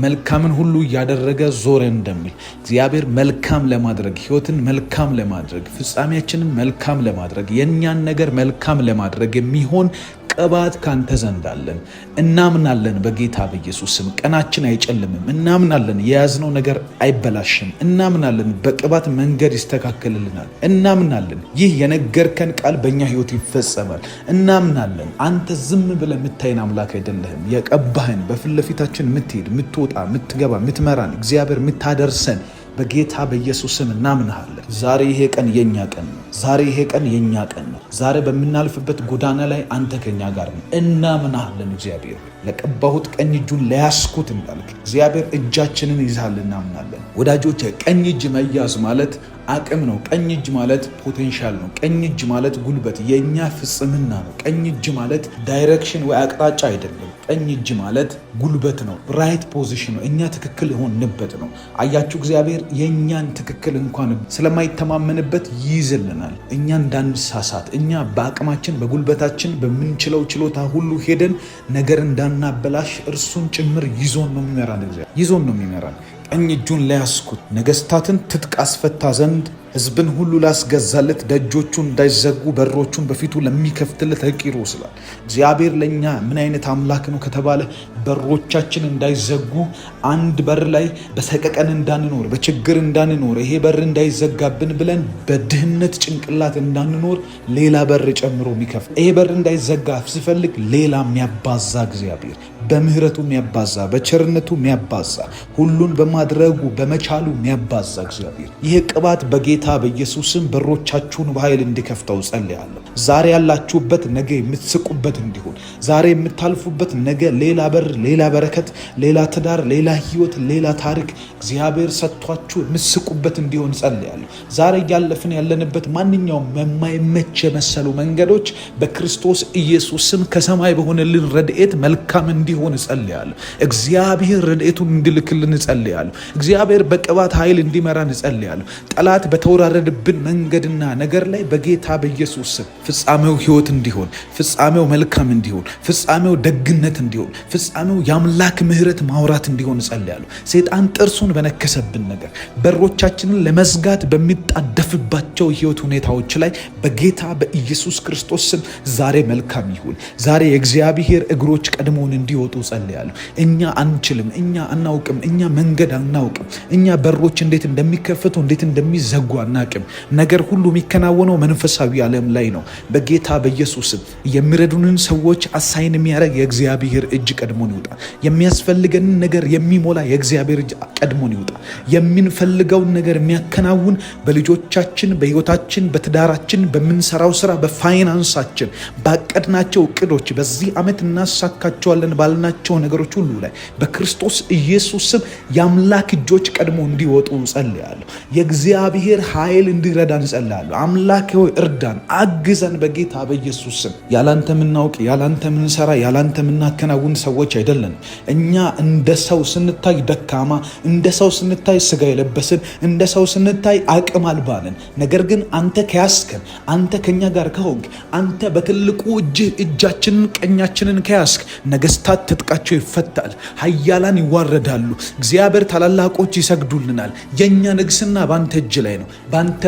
መልካምን ሁሉ እያደረገ ዞረ እንደሚል፣ እግዚአብሔር መልካም ለማድረግ፣ ሕይወትን መልካም ለማድረግ፣ ፍጻሜያችንን መልካም ለማድረግ፣ የእኛን ነገር መልካም ለማድረግ የሚሆን ቅባት ካንተ ዘንድ አለን። እናምናለን። በጌታ በኢየሱስ ስም ቀናችን አይጨልምም። እናምናለን። የያዝነው ነገር አይበላሽም። እናምናለን። በቅባት መንገድ ይስተካከልልናል። እናምናለን። ይህ የነገርከን ቃል በእኛ ሕይወት ይፈጸማል። እናምናለን። አንተ ዝም ብለህ የምታይን አምላክ አይደለህም። የቀባህን፣ በፊት ለፊታችን የምትሄድ፣ የምትወጣ፣ የምትገባ፣ የምትመራን እግዚአብሔር፣ የምታደርሰን፣ በጌታ በኢየሱስ ስም እናምንሃለን። ዛሬ ይሄ ቀን የኛ ቀን ነው። ዛሬ ይሄ ቀን የኛ ቀን ነው። ዛሬ በምናልፍበት ጎዳና ላይ አንተ ከኛ ጋር ነህ። እናምናሃለን። እግዚአብሔር ለቀባሁት ቀኝ እጁን ለያዝኩት እንዳልክ፣ እግዚአብሔር እጃችንን ይዛል፣ እናምናለን። ወዳጆች፣ ቀኝ እጅ መያዝ ማለት አቅም ነው። ቀኝ እጅ ማለት potential ነው። ቀኝ እጅ ማለት ጉልበት፣ የእኛ ፍጽምና ነው። ቀኝ እጅ ማለት direction ወይ አቅጣጫ አይደለም። ቀኝ እጅ ማለት ጉልበት ነው። Right position ነው። እኛ ትክክል የሆንበት ነው። አያችሁ፣ እግዚአብሔር የእኛን ትክክል እንኳን ስለማይተማመንበት ይይዝልናል። እኛ እንዳንሳሳት፣ እኛ በአቅማችን በጉልበታችን በምንችለው ችሎታ ሁሉ ሄደን ነገር እንዳናበላሽ እርሱን ጭምር ይዞን ነው የሚመራን። እግዚአብሔር ይዞን ነው የሚመራን። ቀኝ እጁን ለያዝኩት፣ ነገስታትን ትጥቅ አስፈታ ዘንድ፣ ሕዝብን ሁሉ ላስገዛለት፣ ደጆቹ እንዳይዘጉ በሮቹን በፊቱ ለሚከፍትለት ለቂሮስ ይላል። እግዚአብሔር ለእኛ ምን አይነት አምላክ ነው ከተባለ፣ በሮቻችን እንዳይዘጉ፣ አንድ በር ላይ በሰቀቀን እንዳንኖር፣ በችግር እንዳንኖር፣ ይሄ በር እንዳይዘጋብን ብለን በድህነት ጭንቅላት እንዳንኖር ሌላ በር ጨምሮ የሚከፍት፣ ይሄ በር እንዳይዘጋ ሲፈልግ ሌላ የሚያባዛ እግዚአብሔር፣ በምህረቱ የሚያባዛ፣ በቸርነቱ የሚያባዛ፣ ሁሉን በማድረጉ በመቻሉ የሚያባዛ እግዚአብሔር፣ ይሄ ቅባት በጌታ በኢየሱስ ስም በሮቻችሁን በኃይል እንዲከፍተው ጸልያለሁ። ዛሬ ያላችሁበት ነገ የምትስቁበት እንዲሆን፣ ዛሬ የምታልፉበት ነገ ሌላ በር፣ ሌላ በረከት፣ ሌላ ትዳር፣ ሌላ ህይወት፣ ሌላ ታሪክ እግዚአብሔር ሰጥቷችሁ የምትስቁበት እንዲሆን ጸልያለሁ። ዛሬ እያለፍን ያለንበት ማንኛውም የማይመች የመሰሉ መንገዶች በክርስቶስ ኢየሱስ ስም ከሰማይ በሆነልን ረድኤት መልካም እንዲሆን እጸልያለሁ። እግዚአብሔር ረድኤቱን እንዲልክልን እጸልያለሁ። እግዚአብሔር በቅባት ኃይል እንዲመራን እጸልያለሁ። ጠላት በተወራረድብን መንገድና ነገር ላይ በጌታ በኢየሱስ ስም ፍጻሜው ህይወት እንዲሆን፣ ፍጻሜው መልካም እንዲሆን፣ ፍጻሜው ደግነት እንዲሆን፣ ፍጻሜው የአምላክ ምሕረት ማውራት እንዲሆን እጸልያለሁ። ሰይጣን ጥርሱን በነከሰብን ነገር፣ በሮቻችንን ለመዝጋት በሚጣደፍባቸው ህይወት ሁኔታዎች ላይ በጌታ በኢየሱስ ክርስቶስ ስም ዛሬ መልካም ይሁን። ዛሬ የእግዚአብሔር እግሮች ቀድሞውን እንዲወጡ ጸልያለሁ። እኛ አንችልም፣ እኛ አናውቅም፣ እኛ መንገድ አናውቅም፣ እኛ በሮች እንዴት እንደሚከፈቱ እንዴት እንደሚዘጉ አናቅም። ነገር ሁሉ የሚከናወነው መንፈሳዊ ዓለም ላይ ነው። በጌታ በኢየሱስም የሚረዱንን ሰዎች assign የሚያደርግ የእግዚአብሔር እጅ ቀድሞን ይውጣ። የሚያስፈልገንን ነገር የሚሞላ የእግዚአብሔር እጅ ቀድሞን ይውጣ። የምንፈልገውን ነገር የሚያከናውን በልጆቻችን፣ በህይወታችን፣ በትዳራችን፣ በምንሰራው ስራ፣ በፋይናንሳችን፣ ባቀድናቸው እቅዶች፣ በዚህ ዓመት እናሳካቸዋለን ባልናቸው ነገሮች ሁሉ ላይ በክርስቶስ ኢየሱስ ስም የአምላክ እጆች ቀድሞ እንዲወጡ ጸልያለሁ። የእግዚአብሔር ኃይል እንዲረዳን ጸልያለሁ። አምላክ ሆይ እርዳን፣ አግዘን በጌታ በኢየሱስ ስም። ያላንተ ምናውቅ፣ ያላንተ ምንሰራ፣ ያላንተ ምናከናውን ሰዎች አይደለንም። እኛ እንደ ሰው ስንታይ ደካማ፣ እንደ ሰው ስንታይ ስጋ የለበስን፣ እንደ ሰው ስንታይ አቅም አልባ ነን። ነገር ግን አንተ ከያዝከን፣ አንተ ከኛ ጋር ከሆንክ፣ አንተ በትልቁ እጅህ እጃችንን ቀኛችንን ከያዝክ ነገስታት ትጥቃቸው ይፈታል፣ ኃያላን ይዋረዳሉ። እግዚአብሔር ታላላቆች ይሰግዱልናል። የእኛ ንግስና በአንተ እጅ ላይ ነው። በአንተ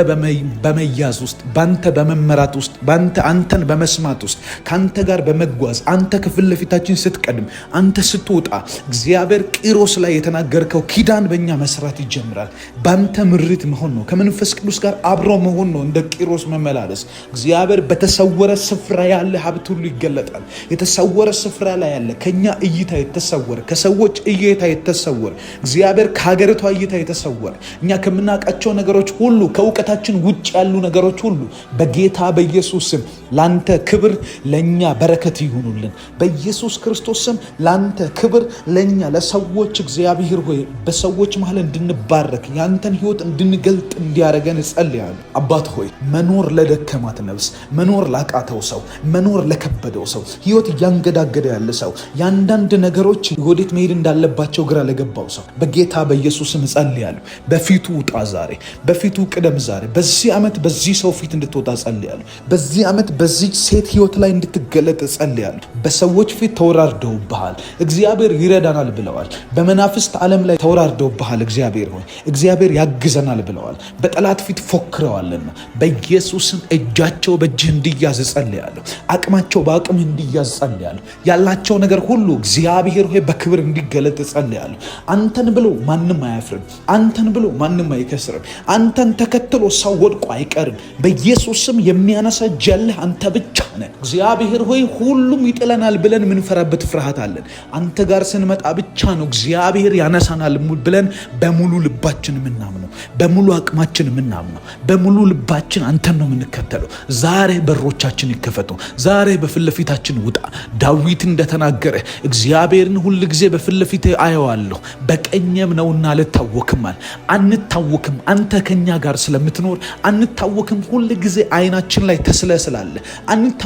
በመያዝ ውስጥ፣ በአንተ በመመራት ውስጥ፣ በአንተ አንተን በመስማት ውስጥ፣ ከአንተ ጋር በመጓዝ አንተ ከፊት ለፊታችን ስትቀድም፣ አንተ ስትወጣ እግዚአብሔር ቂሮስ ላይ የተናገርከው ኪዳን በእኛ መስራት ይጀምራል። በአንተ ምሪት መሆን ነው። ከመንፈስ ቅዱስ ጋር አብሮ መሆን ነው። እንደ ቂሮስ መመላለስ እግዚአብሔር በተሰወረ ስፍራ ያለ ሀብት ሁሉ ይገለጣል። የተሰወረ ስፍራ ላይ ያለ ከኛ እይታ የተሰወረ፣ ከሰዎች እይታ የተሰወረ፣ እግዚአብሔር ከሀገሪቷ እይታ የተሰወረ፣ እኛ ከምናውቃቸው ነገሮች ሁሉ ከእውቀታችን ውጭ ያሉ ነገሮች ሁሉ በጌታ በኢየሱስ ስም ላንተ ክብር ለእኛ በረከት ይሁኑልን። በኢየሱስ ክርስቶስ ስም ላንተ ክብር ለእኛ ለሰዎች እግዚአብሔር ሆይ በሰዎች መሀል እንድንባረክ ያንተን ሕይወት እንድንገልጥ እንዲያደርገን እጸልያለሁ። አባት ሆይ መኖር ለደከማት ነፍስ፣ መኖር ላቃተው ሰው፣ መኖር ለከበደው ሰው፣ ሕይወት እያንገዳገደ ያለ ሰው፣ የአንዳንድ ነገሮች ወዴት መሄድ እንዳለባቸው ግራ ለገባው ሰው በጌታ በኢየሱስም እጸልያለሁ። በፊቱ ውጣ ዛሬ፣ በፊቱ ቅደም ዛሬ። በዚህ ዓመት በዚህ ሰው ፊት እንድትወጣ እጸልያለሁ። በዚህ ዓመት በዚህ ሴት ሕይወት ላይ እንድትገለጥ እጸልያለሁ። በሰዎች ፊት ተወራርደውብሃል፣ እግዚአብሔር ይረዳናል ብለዋል። በመናፍስት ዓለም ላይ ተወራርደውብሃል፣ እግዚአብሔር ሆይ እግዚአብሔር ያግዘናል ብለዋል። በጠላት ፊት ፎክረዋልና በኢየሱስም እጃቸው በእጅህ እንዲያዝ እጸልያለሁ። አቅማቸው በአቅምህ እንዲያዝ እጸልያለሁ። ያላቸው ነገር ሁሉ እግዚአብሔር ሆይ በክብር እንዲገለጥ እጸልያለሁ። አንተን ብሎ ማንም አያፍርም። አንተን ብሎ ማንም አይከስርም። አንተን ተከትሎ ሰው ወድቆ አይቀርም። በኢየሱስም የሚያነሳ እጅ ያለህ አንተ ብቻ ነህ። እግዚአብሔር ሆይ ሁሉም ይጥለናል ብለን የምንፈራበት ፍርሃት አለን። አንተ ጋር ስንመጣ ብቻ ነው እግዚአብሔር ያነሳናል ብለን በሙሉ ልባችን የምናምነው፣ በሙሉ አቅማችን የምናምነው፣ በሙሉ ልባችን አንተን ነው የምንከተለው። ዛሬ በሮቻችን ይከፈቱ። ዛሬ በፊት ለፊታችን ውጣ። ዳዊት እንደተናገረ እግዚአብሔርን ሁል ጊዜ በፊት ለፊቴ አየዋለሁ፣ በቀኜም ነውና አልታወክም አለ። አንታወክም። አንተ ከኛ ጋር ስለምትኖር አንታወክም። ሁል ጊዜ አይናችን ላይ ተስለ ስላለ አንታወክም።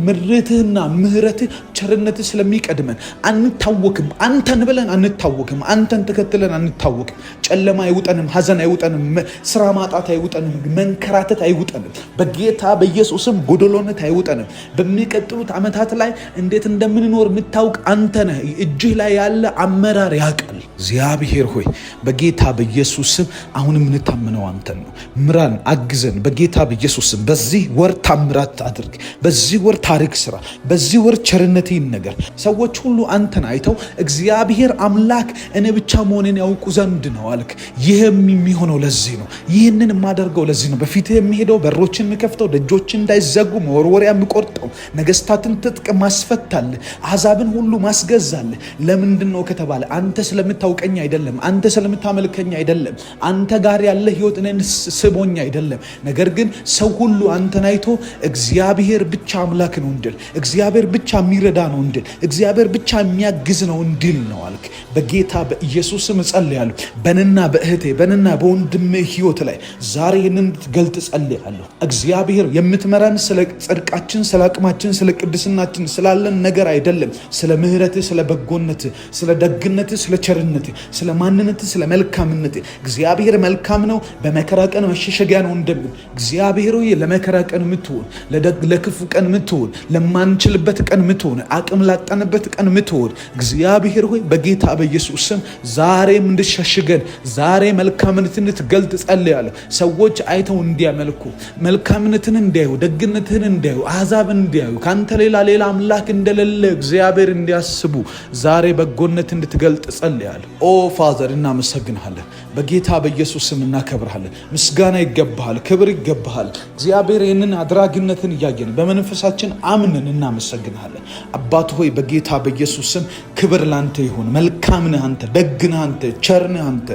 ምርትህና ምህረትህ ቸርነትህ ስለሚቀድመን አንታወክም። አንተን ብለን አንታወክም። አንተን ተከትለን አንታወክም። ጨለማ አይውጠንም። ሀዘን አይውጠንም። ስራ ማጣት አይውጠንም። መንከራተት አይውጠንም። በጌታ በኢየሱስም ጎደሎነት አይውጠንም። በሚቀጥሉት ዓመታት ላይ እንዴት እንደምንኖር የምታውቅ አንተ ነህ። እጅህ ላይ ያለ አመራር ያውቃል። እግዚአብሔር ሆይ በጌታ በኢየሱስ ስም አሁን የምንታምነው አንተን ነው። ምራን፣ አግዘን። በጌታ በኢየሱስ ስም በዚህ ወር ታምራት አድርግ። በዚህ ወር ታሪክ ስራ። በዚህ ወር ቸርነት ይነገር። ሰዎች ሁሉ አንተን አይተው እግዚአብሔር አምላክ እኔ ብቻ መሆኔን ያውቁ ዘንድ ነው አልክ። ይህም የሚሆነው ለዚህ ነው። ይህንን የማደርገው ለዚህ ነው። በፊትህ የሚሄደው በሮችን የሚከፍተው ደጆችን እንዳይዘጉ መወርወሪያ የሚቆርጠው ነገስታትን ትጥቅ ማስፈታል፣ አሕዛብን ሁሉ ማስገዛል። ለምንድን ነው ከተባለ አንተ ስለምታውቀኝ አይደለም፣ አንተ ስለምታመልከኝ አይደለም፣ አንተ ጋር ያለ ህይወት እኔን ስቦኝ አይደለም። ነገር ግን ሰው ሁሉ አንተን አይቶ እግዚአብሔር ብቻ አምላክ ነው እንድል፣ እግዚአብሔር ብቻ የሚረዳ ነው እንድል፣ እግዚአብሔር ብቻ የሚያግዝ ነው እንድል ነው አልክ። በጌታ በኢየሱስም እጸልያለሁ። በእኔና በእህቴ በእኔና በወንድሜ ህይወት ላይ ዛሬ ይህንን ገልጥ ጸልያለሁ። እግዚአብሔር የምትመራን ስለ ጽድቃችን፣ ስለ አቅማችን፣ ስለ ቅድስናችን ስላለን ነገር አይደለም። ስለ ምህረትህ፣ ስለ በጎነትህ፣ ስለ ደግነትህ፣ ስለ ቸርነትህ፣ ስለ ማንነትህ፣ ስለ መልካምነትህ። እግዚአብሔር መልካም ነው፣ በመከራ ቀን መሸሸጊያ ነው እንደሚል እግዚአብሔር ሆይ ለመከራ ቀን የምትሆን፣ ለክፉ ቀን የምትሆን፣ ለማንችልበት ቀን የምትሆን፣ አቅም ላጣንበት ቀን የምትሆን እግዚአብሔር ሆይ በጌታ በኢየሱስ ስም ዛሬም እንድትሸሽገን ዛሬ መልካምነትን እንድትገልጥ ጸልያለሁ። ሰዎች አይተው እንዲያመልኩ መልካምነትን እንዲያዩ፣ ደግነትህን እንዲያዩ፣ አሕዛብ እንዲያዩ፣ ከአንተ ሌላ ሌላ አምላክ እንደሌለ እግዚአብሔር እንዲያስቡ ዛሬ በጎነት እንድትገልጥ ጸልያለሁ። Oh Father እናመሰግንሃለን። በጌታ በኢየሱስ ስም እናከብርሃለን። ምስጋና ይገባሃል፣ ክብር ይገባሃል። እግዚአብሔር ይህንን አድራጊነትን እያየን በመንፈሳችን አምነን እናመሰግንሃለን። አባት ሆይ በጌታ በኢየሱስ ስም ክብር ላንተ ይሁን። መልካም ነህ አንተ፣ ደግ ነህ አንተ፣ ቸር ነህ አንተ፣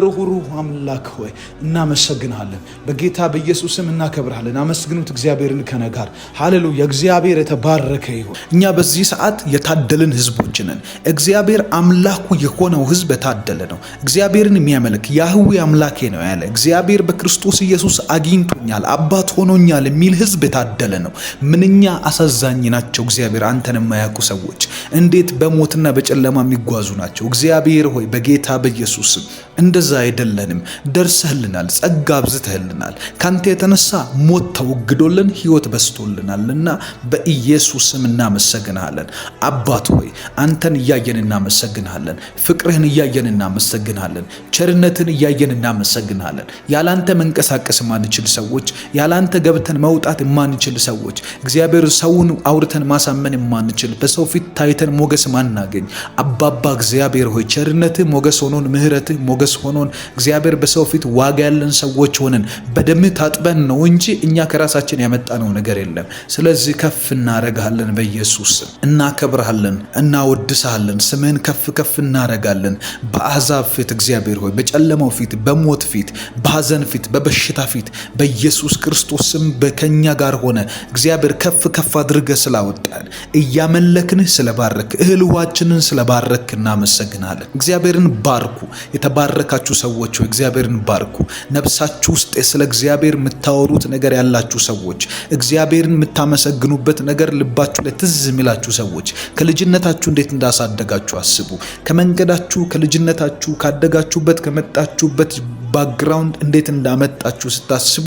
ርኅሩህ አምላክ ሆይ እናመሰግንሃለን። በጌታ በኢየሱስ ስም እናከብርሃለን። አመስግኑት እግዚአብሔርን ከኔ ጋር። ሃሌሉያ! እግዚአብሔር የተባረከ ይሁን። እኛ በዚህ ሰዓት የታደልን ህዝቦች ነን። እግዚአብሔር አምላኩ የሆነው ህዝብ የታደለ ነው። እግዚአብሔርን የሚያመልክ ያህዌ አምላኬ ነው ያለ፣ እግዚአብሔር በክርስቶስ ኢየሱስ አግኝቶኛል፣ አባት ሆኖኛል የሚል ህዝብ የታደለ ነው። ምንኛ አሳዛኝ ናቸው እግዚአብሔር አንተን የማያውቁ ሰዎች፣ እንዴት በሞትና በጨለማ የሚጓዙ ናቸው። እግዚአብሔር ሆይ በጌታ በኢየሱስ ስም እንደዛ አይደለንም። ደርሰህልናል፣ ጸጋ አብዝተህልናል። ካንተ የተነሳ ሞት ተወግዶልን ህይወት በዝቶልናልና በኢየሱስ ስም እናመሰግንሃለን። አባት ሆይ አንተን እያየን እናመሰግንሃለን። ፍቅርህን እያየን እናመሰግንሃለን። ቸርነትን እያየን እናመሰግንሃለን። ያላንተ መንቀሳቀስ የማንችል ሰዎች፣ ያላንተ ገብተን መውጣት የማንችል ሰዎች፣ እግዚአብሔር ሰውን አውርተን ማሳመን የማንችል፣ በሰው ፊት ታይተን ሞገስ ማናገኝ አባባ እግዚአብሔር ሆይ ቸርነትህ ሞገስ ሆኖን፣ ምህረትህ ሞገስ ሆኖን፣ እግዚአብሔር በሰው ፊት ዋጋ ያለን ሰዎች ሆነን በደምህ ታጥበን ነው እንጂ እኛ ከራሳችን ያመጣነው ነገር የለም። ስለዚህ ከፍ እናረግሃለን፣ በኢየሱስ ስም እናከብርሃለን፣ እናወድስሃለን፣ ስምህን ከፍ ከፍ እናረጋለን። በአሕዛብ ፊት እግዚአብሔር ሆይ፣ በጨለማው ፊት፣ በሞት ፊት፣ በሐዘን ፊት፣ በበሽታ ፊት በኢየሱስ ክርስቶስ ስም በከኛ ጋር ሆነ እግዚአብሔር ከፍ ከፍ አድርገህ ስላወጣን፣ እያመለክንህ ስለባረክ፣ እህል ውሃችንን ስለባረክ እናመሰግናለን። እግዚአብሔርን ባርኩ። የተባረካችሁ ሰዎች ሆይ እግዚአብሔርን ባርኩ። ነፍሳችሁ ውስጥ ስለ እግዚአብሔር የምታወሩት ነገር ያላችሁ ሰዎች፣ እግዚአብሔርን የምታመሰግኑበት ነገር ልባችሁ ላይ ትዝ የሚላችሁ ሰዎች ከልጅነታችሁ እንዴት እንዳሳደጋችሁ አስቡ። ከመንገዳችሁ፣ ከልጅነታችሁ፣ ካደጋችሁበት፣ ከመጣችሁበት background እንዴት እንዳመጣችሁ ስታስቡ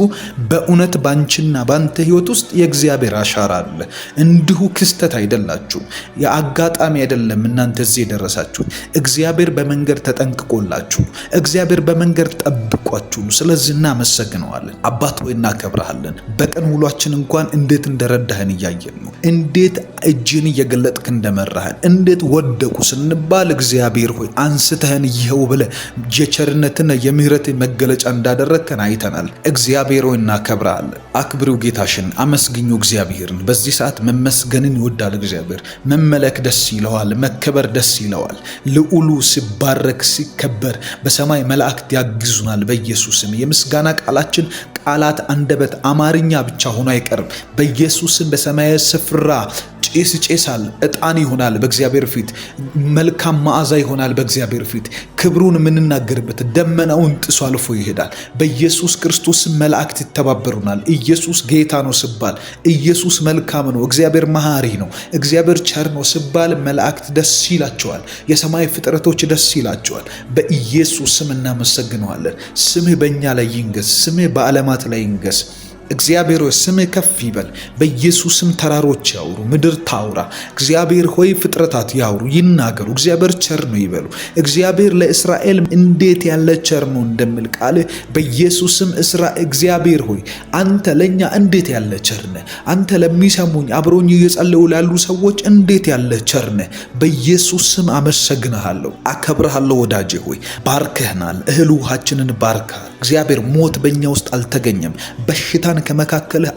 በእውነት ባንቺና ባንተ ህይወት ውስጥ የእግዚአብሔር አሻራ አለ። እንዲሁ ክስተት አይደላችሁም። የአጋጣሚ አይደለም እናንተ እዚህ የደረሳችሁት። እግዚአብሔር በመንገድ ተጠንቅቆላችሁ፣ እግዚአብሔር በመንገድ ጠብቋችሁ። ስለዚህ እናመሰግነዋለን። አባት ሆይ እናከብረሃለን። በቀን ውሏችን እንኳን እንዴት እንደረዳህን እያየን ነው። እንዴት እጅን እየገለጥክ እንደመራህን፣ እንዴት ወደቁ ስንባል እግዚአብሔር ሆይ አንስተህን ይኸው ብለህ የቸርነትና የምህረት መገለጫ እንዳደረግከን አይተናል። እግዚአብሔር ሆይ እናከብረሃለን። አክብሪው ጌታሽን፣ አመስግኙ እግዚአብሔርን። በዚህ ሰዓት መመስገንን ይወዳል እግዚአብሔር። መመለክ ደስ ይለዋል፣ መከበር ደስ ይለዋል። ልዑሉ ሲባረክ ሲከበር በሰማይ መላእክት ያግዙናል። በኢየሱስም የምስጋና ቃላችን ቃላት አንደበት አማርኛ ብቻ ሆኖ አይቀርም። በኢየሱስም በሰማያዊ ስፍራ ጭስ ይጨሳል፣ ዕጣን ይሆናል በእግዚአብሔር ፊት፣ መልካም መዓዛ ይሆናል በእግዚአብሔር ፊት። ክብሩን የምንናገርበት ደመናውን ጥሶ አልፎ ይሄዳል። በኢየሱስ ክርስቶስ መላእክት ይተባበሩናል። ኢየሱስ ጌታ ነው ስባል፣ ኢየሱስ መልካም ነው፣ እግዚአብሔር መሐሪ ነው፣ እግዚአብሔር ቸር ነው ስባል መላእክት ደስ ይላቸዋል። የሰማይ ፍጥረቶች ደስ ይላቸዋል። በኢየሱስ ስም እናመሰግነዋለን። ስምህ በእኛ ላይ ይንገስ። ስምህ በዓለማት ላይ ይንገስ። እግዚአብሔር ሆይ ስምህ ከፍ ይበል። በኢየሱስም ተራሮች ያውሩ፣ ምድር ታውራ። እግዚአብሔር ሆይ ፍጥረታት ያውሩ፣ ይናገሩ። እግዚአብሔር ቸር ነው ይበሉ። እግዚአብሔር ለእስራኤል እንዴት ያለ ቸር ነው እንደሚል ቃል በኢየሱስም እግዚአብሔር ሆይ አንተ ለእኛ እንዴት ያለ ቸር ነህ። አንተ ለሚሰሙኝ አብሮኝ እየጸለዩ ላሉ ሰዎች እንዴት ያለ ቸር ነህ። በኢየሱስ ስም አመሰግንሃለሁ፣ አከብርሃለሁ። ወዳጄ ሆይ ባርከህናል። እህል ውሃችንን ባርከሃል። እግዚአብሔር ሞት በእኛ ውስጥ አልተገኘም። በሽታን ከመካከልህ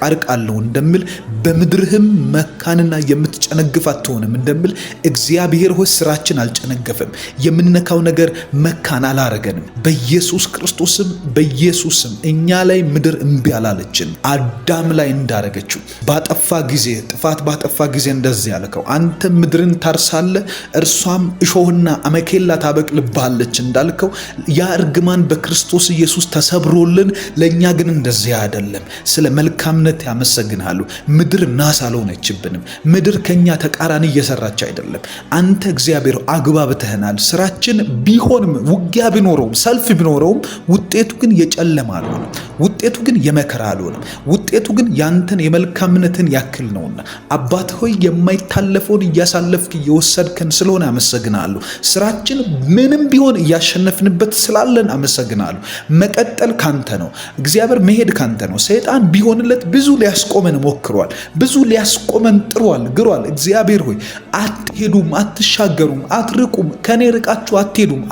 አርቃለሁ እንደሚል፣ በምድርህም መካንና የምትጨነግፍ አትሆንም እንደሚል እግዚአብሔር ሆይ ስራችን አልጨነገፈም። የምንነካው ነገር መካን አላረገንም። በኢየሱስ ክርስቶስም በኢየሱስም እኛ ላይ ምድር እምቢ አላለችን። አዳም ላይ እንዳረገችው ባጠፋ ጊዜ፣ ጥፋት ባጠፋ ጊዜ እንደዚህ ያልከው፣ አንተ ምድርን ታርሳለህ እርሷም እሾህና አመኬላ ታበቅልብሃለች እንዳልከው ያ እርግማን በክርስቶስ ኢየሱስ ተሰብሮልን፣ ለእኛ ግን እንደዚያ አይደለም። ስለ መልካምነት ያመሰግንሃሉ። ምድር ናስ አልሆነችብንም። ምድር ከኛ ተቃራኒ እየሰራች አይደለም። አንተ እግዚአብሔር አግባብተህናል። ስራችን ቢሆንም፣ ውጊያ ቢኖረውም፣ ሰልፍ ቢኖረውም ውጤቱ ግን የጨለማ አልሆነም። ውጤቱ ግን የመከራ አልሆነም። ውጤቱ ግን ያንተን የመልካምነትን ያክል ነውና አባት ሆይ የማይታለፈውን እያሳለፍክ እየወሰድከን ስለሆነ አመሰግናለሁ። ስራችን ምንም ቢሆን እያሸነፍንበት ስላለን አመሰግናለሁ። መቀጠል ካንተ ነው። እግዚአብሔር መሄድ ካንተ ነው። ሰይጣን ቢሆንለት ብዙ ሊያስቆመን ሞክሯል። ብዙ ሊያስቆመን ጥሯል፣ ግሯል። እግዚአብሔር ሆይ አትሄዱም፣ አትሻገሩም፣ አትርቁም፣ ከኔ ርቃችሁ አትሄዱም፣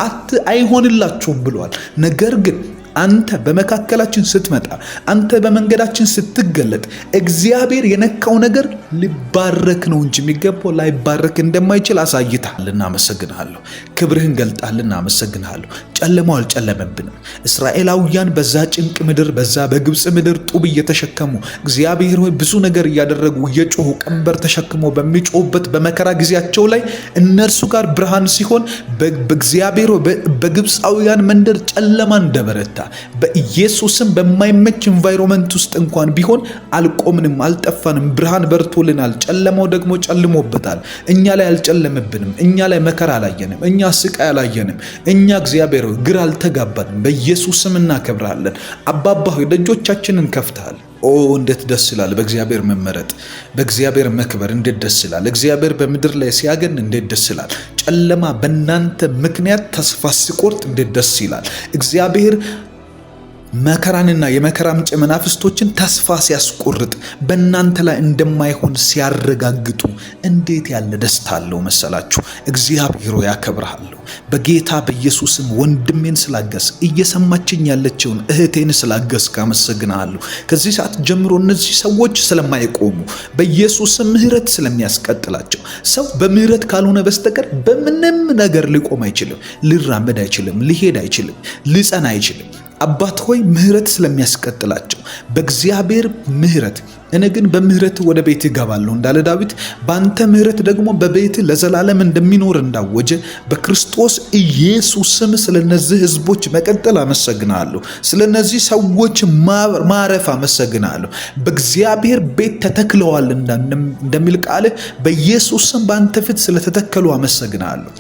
አይሆንላችሁም ብሏል። ነገር ግን አንተ በመካከላችን ስትመጣ፣ አንተ በመንገዳችን ስትገለጥ እግዚአብሔር የነካው ነገር ሊባረክ ነው እንጂ የሚገባው ላይባረክ እንደማይችል አሳይተሃል። እናመሰግንሃለሁ። ክብርህን ገልጣልና አመሰግንሃለሁ። ጨለማው አልጨለመብንም። እስራኤላውያን በዛ ጭንቅ ምድር፣ በዛ በግብፅ ምድር ጡብ እየተሸከሙ፣ እግዚአብሔር ሆይ፣ ብዙ ነገር እያደረጉ፣ እየጮሁ፣ ቀንበር ተሸክሞ በሚጮሁበት በመከራ ጊዜያቸው ላይ እነርሱ ጋር ብርሃን ሲሆን በእግዚአብሔር በግብፃውያን መንደር ጨለማ እንደበረታ በኢየሱስም በማይመች environment ውስጥ እንኳን ቢሆን አልቆምንም፣ አልጠፋንም። ብርሃን በርቶልናል። ጨለማው ደግሞ ጨልሞበታል። እኛ ላይ አልጨለምብንም። እኛ ላይ መከራ አላየንም። እኛ ስቃይ አላየንም። እኛ እግዚአብሔር ግራ አልተጋባንም። በኢየሱስም እናከብራለን። አባባ ሆይ፣ ደጆቻችንን ከፍተሃል። ኦ እንዴት ደስ ይላል! በእግዚአብሔር መመረጥ፣ በእግዚአብሔር መክበር እንዴት ደስ ይላል! እግዚአብሔር በምድር ላይ ሲያገን እንዴት ደስ ይላል! ጨለማ በእናንተ ምክንያት ተስፋ ሲቆርጥ እንዴት ደስ ይላል! እግዚአብሔር መከራንና የመከራ ምንጭ መናፍስቶችን ተስፋ ሲያስቆርጥ፣ በእናንተ ላይ እንደማይሆን ሲያረጋግጡ እንዴት ያለ ደስታ አለው መሰላችሁ? እግዚአብሔር ያከብርሃለሁ። በጌታ በኢየሱስም ወንድሜን ስላገዝክ፣ እየሰማችኝ ያለችውን እህቴን ስላገዝክ አመሰግንሃለሁ። ከዚህ ሰዓት ጀምሮ እነዚህ ሰዎች ስለማይቆሙ፣ በኢየሱስም ምህረት ስለሚያስቀጥላቸው፣ ሰው በምህረት ካልሆነ በስተቀር በምንም ነገር ሊቆም አይችልም፣ ሊራመድ አይችልም፣ ሊሄድ አይችልም፣ ሊጸና አይችልም። አባት ሆይ፣ ምህረት ስለሚያስቀጥላቸው፣ በእግዚአብሔር ምህረት፣ እኔ ግን በምህረት ወደ ቤት እገባለሁ እንዳለ ዳዊት፣ በአንተ ምህረት ደግሞ በቤት ለዘላለም እንደሚኖር እንዳወጀ፣ በክርስቶስ ኢየሱስ ስም ስለነዚህ ህዝቦች መቀጠል አመሰግናለሁ። ስለነዚህ ሰዎች ማረፍ አመሰግናለሁ። በእግዚአብሔር ቤት ተተክለዋል እንደሚል ቃልህ በኢየሱስ ስም በአንተ ፊት ስለተተከሉ አመሰግናለሁ።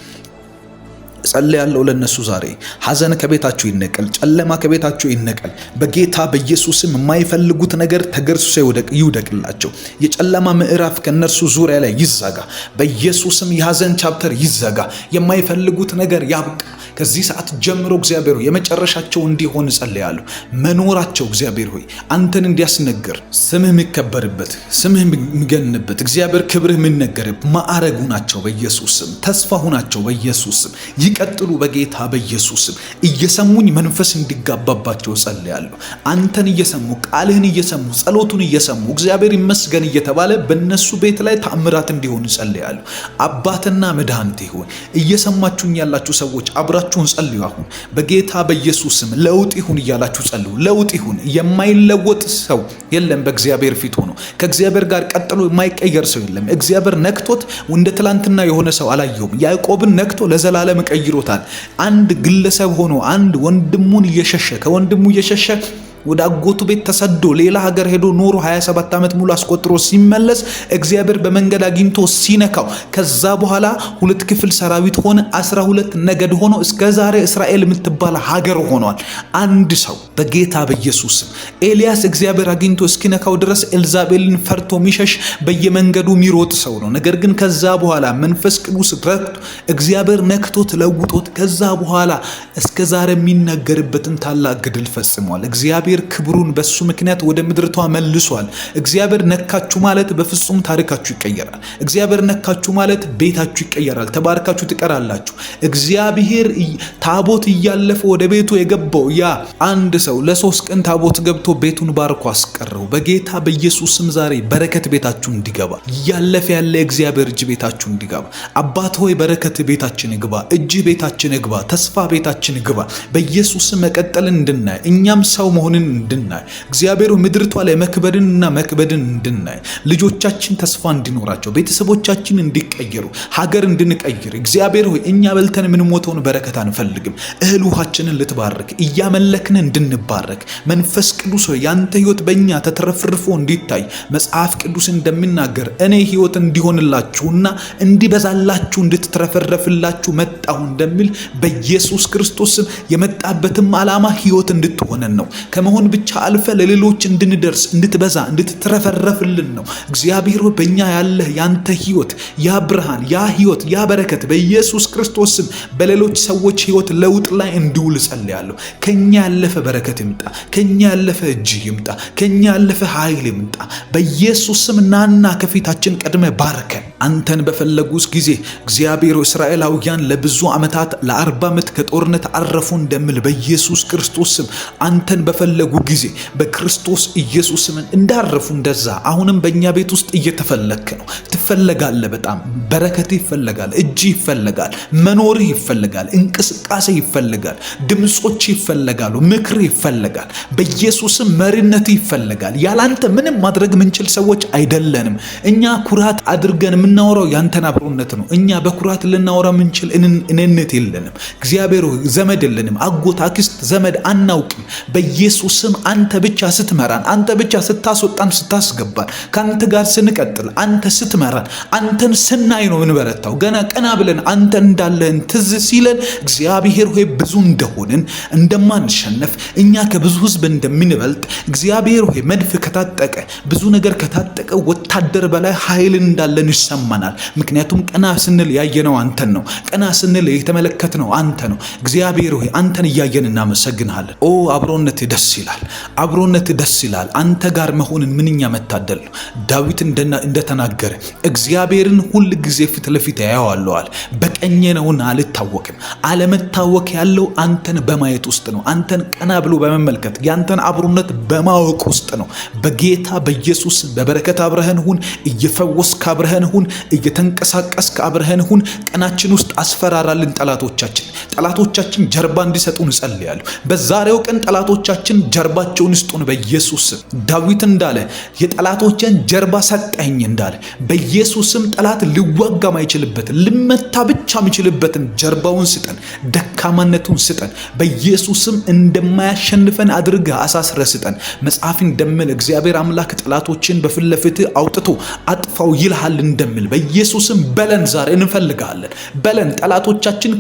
ጸልያለሁ ለነሱ ዛሬ። ሐዘን ከቤታችሁ ይነቀል፣ ጨለማ ከቤታችሁ ይነቀል። በጌታ በኢየሱስም የማይፈልጉት ነገር ተገርስሶ ይውደቅላቸው። የጨለማ ምዕራፍ ከነርሱ ዙሪያ ላይ ይዘጋ። በኢየሱስም የሐዘን chapter ይዘጋ። የማይፈልጉት ነገር ያብቃ። ከዚህ ሰዓት ጀምሮ እግዚአብሔር ሆይ የመጨረሻቸው እንዲሆን እጸልያለሁ። መኖራቸው እግዚአብሔር ሆይ አንተን እንዲያስነግር፣ ስምህ የሚከበርበት፣ ስምህ የሚገንበት፣ እግዚአብሔር ክብርህ የሚነገርበት ማዕረጉ ናቸው በኢየሱስ ስም፣ ተስፋ ሁናቸው በኢየሱስ ስም። ይቀጥሉ በጌታ በኢየሱስ ስም። እየሰሙኝ መንፈስ እንዲጋባባቸው ጸልያለሁ። አንተን እየሰሙ፣ ቃልህን እየሰሙ፣ ጸሎቱን እየሰሙ እግዚአብሔር ይመስገን እየተባለ በእነሱ ቤት ላይ ተአምራት እንዲሆን ጸልያለሁ። አባትና መድኃኒቴ ሆይ፣ እየሰማችሁኝ ያላችሁ ሰዎች አብራችሁን ጸልዩ። አሁን በጌታ በኢየሱስ ስም ለውጥ ይሁን እያላችሁ ጸልዩ። ለውጥ ይሁን። የማይለወጥ ሰው የለም። በእግዚአብሔር ፊት ሆኖ ከእግዚአብሔር ጋር ቀጥሎ የማይቀየር ሰው የለም። እግዚአብሔር ነክቶት እንደ ትላንትና የሆነ ሰው አላየሁም። ያዕቆብን ነክቶ ለዘላለም ቀይሮታል። አንድ ግለሰብ ሆኖ አንድ ወንድሙን እየሸሸ፣ ከወንድሙ እየሸሸ፣ ወደ አጎቱ ቤት ተሰዶ ሌላ ሀገር ሄዶ ኖሮ 27 ዓመት ሙሉ አስቆጥሮ ሲመለስ እግዚአብሔር በመንገድ አግኝቶ ሲነካው ከዛ በኋላ ሁለት ክፍል ሰራዊት ሆነ፣ 12 ነገድ ሆኖ እስከ ዛሬ እስራኤል የምትባል ሀገር ሆኗል። አንድ ሰው በጌታ በኢየሱስ ስም። ኤልያስ እግዚአብሔር አግኝቶ እስኪነካው ድረስ ኤልዛቤልን ፈርቶ የሚሸሽ፣ በየመንገዱ የሚሮጥ ሰው ነው። ነገር ግን ከዛ በኋላ መንፈስ ቅዱስ ረክቶ፣ እግዚአብሔር ነክቶት፣ ለውጦት ከዛ በኋላ እስከ ዛሬ የሚነገርበትን ታላቅ ገድል ፈጽሟል። እግዚአብሔር ክብሩን በሱ ምክንያት ወደ ምድርቷ መልሷል። እግዚአብሔር ነካችሁ ማለት በፍጹም ታሪካችሁ ይቀየራል። እግዚአብሔር ነካችሁ ማለት ቤታችሁ ይቀየራል። ተባርካችሁ ትቀራላችሁ። እግዚአብሔር ታቦት እያለፈ ወደ ቤቱ የገባው ያ አንድ ሰው ለ3 ቀን ታቦት ገብቶ ቤቱን ባርኮ አስቀረው። በጌታ በኢየሱስ ስም ዛሬ በረከት ቤታችሁ እንዲገባ፣ እያለፈ ያለ የእግዚአብሔር እጅ ቤታችሁ እንዲገባ፣ አባት ሆይ፣ በረከት ቤታችን ይግባ፣ እጅህ ቤታችን ይግባ፣ ተስፋ ቤታችን ይግባ። በኢየሱስ ስም መቀጠልን እንድናይ፣ እኛም ሰው መሆንን እንድናይ፣ እግዚአብሔር ምድርቷ ላይ መክበድንና መክበድን እንድናይ፣ ልጆቻችን ተስፋ እንዲኖራቸው፣ ቤተሰቦቻችን እንዲቀየሩ፣ ሀገር እንድንቀይር፣ እግዚአብሔር ሆይ፣ እኛ በልተን የምንሞተውን በረከት አንፈልግም። እህል ውሃችንን ልትባርክ፣ እያመለክን እንድንባረክ፣ መንፈስ ቅዱስ ሆይ፣ ያንተ ህይወት በእኛ ተትረፍርፎ እንዲታይ፣ መጽሐፍ ቅዱስ እንደሚናገር እኔ ህይወት እንዲሆንላችሁና እንዲበዛላችሁ እንድትትረፈረፍላችሁ መጣሁ እንደሚል በኢየሱስ ክርስቶስ ስም የመጣበትም ዓላማ ህይወት እንድትሆነን ነው። ከመሆን ብቻ አልፈ ለሌሎች እንድንደርስ፣ እንድትበዛ፣ እንድትትረፈረፍልን ነው። እግዚአብሔር ሆይ፣ በእኛ ያለህ ያንተ ህይወት፣ ያ ብርሃን፣ ያ ህይወት፣ ያ በረከት በኢየሱስ ክርስቶስ ስም በሌሎች ሰዎች ህይወት ለውጥ ላይ እንዲውል እጸልያለሁ። ከኛ ያለፈ በረከት ይምጣ። ከኛ ያለፈ እጅ ይምጣ። ከኛ ያለፈ ኃይል ይምጣ። በኢየሱስ ስም ናና ከፊታችን ቀድመህ ባርከን። አንተን በፈለጉስ ጊዜ እግዚአብሔር እስራኤላውያን ለብዙ ዓመታት ለ40 ዓመት ከጦርነት አረፉ እንደሚል በኢየሱስ ክርስቶስ ስም አንተን በፈለጉ ጊዜ በክርስቶስ ኢየሱስ ስም እንዳረፉ እንደዛ አሁንም በእኛ ቤት ውስጥ እየተፈለክ ነው። ትፈለጋለህ። በጣም በረከት ይፈለጋል፣ እጅ ይፈለጋል፣ መኖርህ ይፈለጋል፣ እንቅስቃሴ ይፈለጋል፣ ድምፆች ይፈለጋሉ፣ ምክር ይፈለጋል። በኢየሱስም መሪነት ይፈለጋል። ያላንተ ምንም ማድረግ ምንችል ሰዎች አይደለንም። እኛ ኩራት አድርገን የምናወራው ያንተን አብሮነት ነው። እኛ በኩራት ልናወራ ምንችል እኔነት የለንም። እግዚአብሔር ዘመድ የለንም። አጎት፣ አክስት፣ ዘመድ አናውቅም። በኢየሱስም አንተ ብቻ ስትመራን፣ አንተ ብቻ ስታስወጣን፣ ስታስገባን፣ ከአንተ ጋር ስንቀጥል፣ አንተ ስትመራን፣ አንተን ስናይ ነው ምንበረታው። ገና ቀና ብለን አንተ እንዳለህን ትዝ ሲለን እግዚአብሔር ሆይ ብዙ እንደሆንን እንደማንሸነፍ፣ እኛ ከብዙ ሕዝብ እንደምንበልጥ፣ እግዚአብሔር ሆይ መድፍ ከታጠቀ ብዙ ነገር ከታጠቀ ወታደር በላይ ኃይል እንዳለን ይሰማናል። ምክንያቱም ቀና ስንል ያየነው አንተን ነው። ቀና ስንል የተመለከትነው አንተ ነው። እግዚአብሔር ሆይ አንተን እያየን እናመሰግንሃለን። ኦ አብሮነት ደስ ይላል፣ አብሮነት ደስ ይላል። አንተ ጋር መሆንን ምንኛ መታደል ነው። ዳዊት እንደተናገረ እግዚአብሔርን ሁል ጊዜ ፊት ለፊት ያየዋለዋል። በቀኜ ነውና አልታወክም። አለመታወክ ያለው አንተን በማየት ውስጥ ነው። አንተን ቀና ብሎ በመመልከት ያንተን አብሮነት በማወቅ ውስጥ ነው። በጌታ በኢየሱስ በበረከት አብረህን ሁን። እየፈወስክ አብረህን ሁን። እየተንቀሳቀስክ አብረህን ሁን። ቀናችን ውስጥ አስፈራራልን ጠላቶቻችን። ጠላቶቻችን ጀርባ እንዲሰጡን እጸልያለሁ። በዛሬው ቀን ጠላቶቻችን ጀርባቸውን ይስጡን በኢየሱስ። ዳዊት እንዳለ የጠላቶችን ጀርባ ሰጠኝ እንዳለ በኢየሱስም ጠላት ሊዋጋ ማይችልበትን ልመታ ብቻ የሚችልበትን ጀርባውን ስጠን፣ ደካማነቱን ስጠን። በኢየሱስም እንደማያሸንፈን አድርገህ አሳስረ ስጠን። መጽሐፍ እንደሚል እግዚአብሔር አምላክ ጠላቶችን በፊት ለፊትህ አውጥቶ አጥፋው ይልሃል እንደሚል በኢየሱስም በለን። ዛሬ እንፈልጋለን በለን። ጠላቶቻችን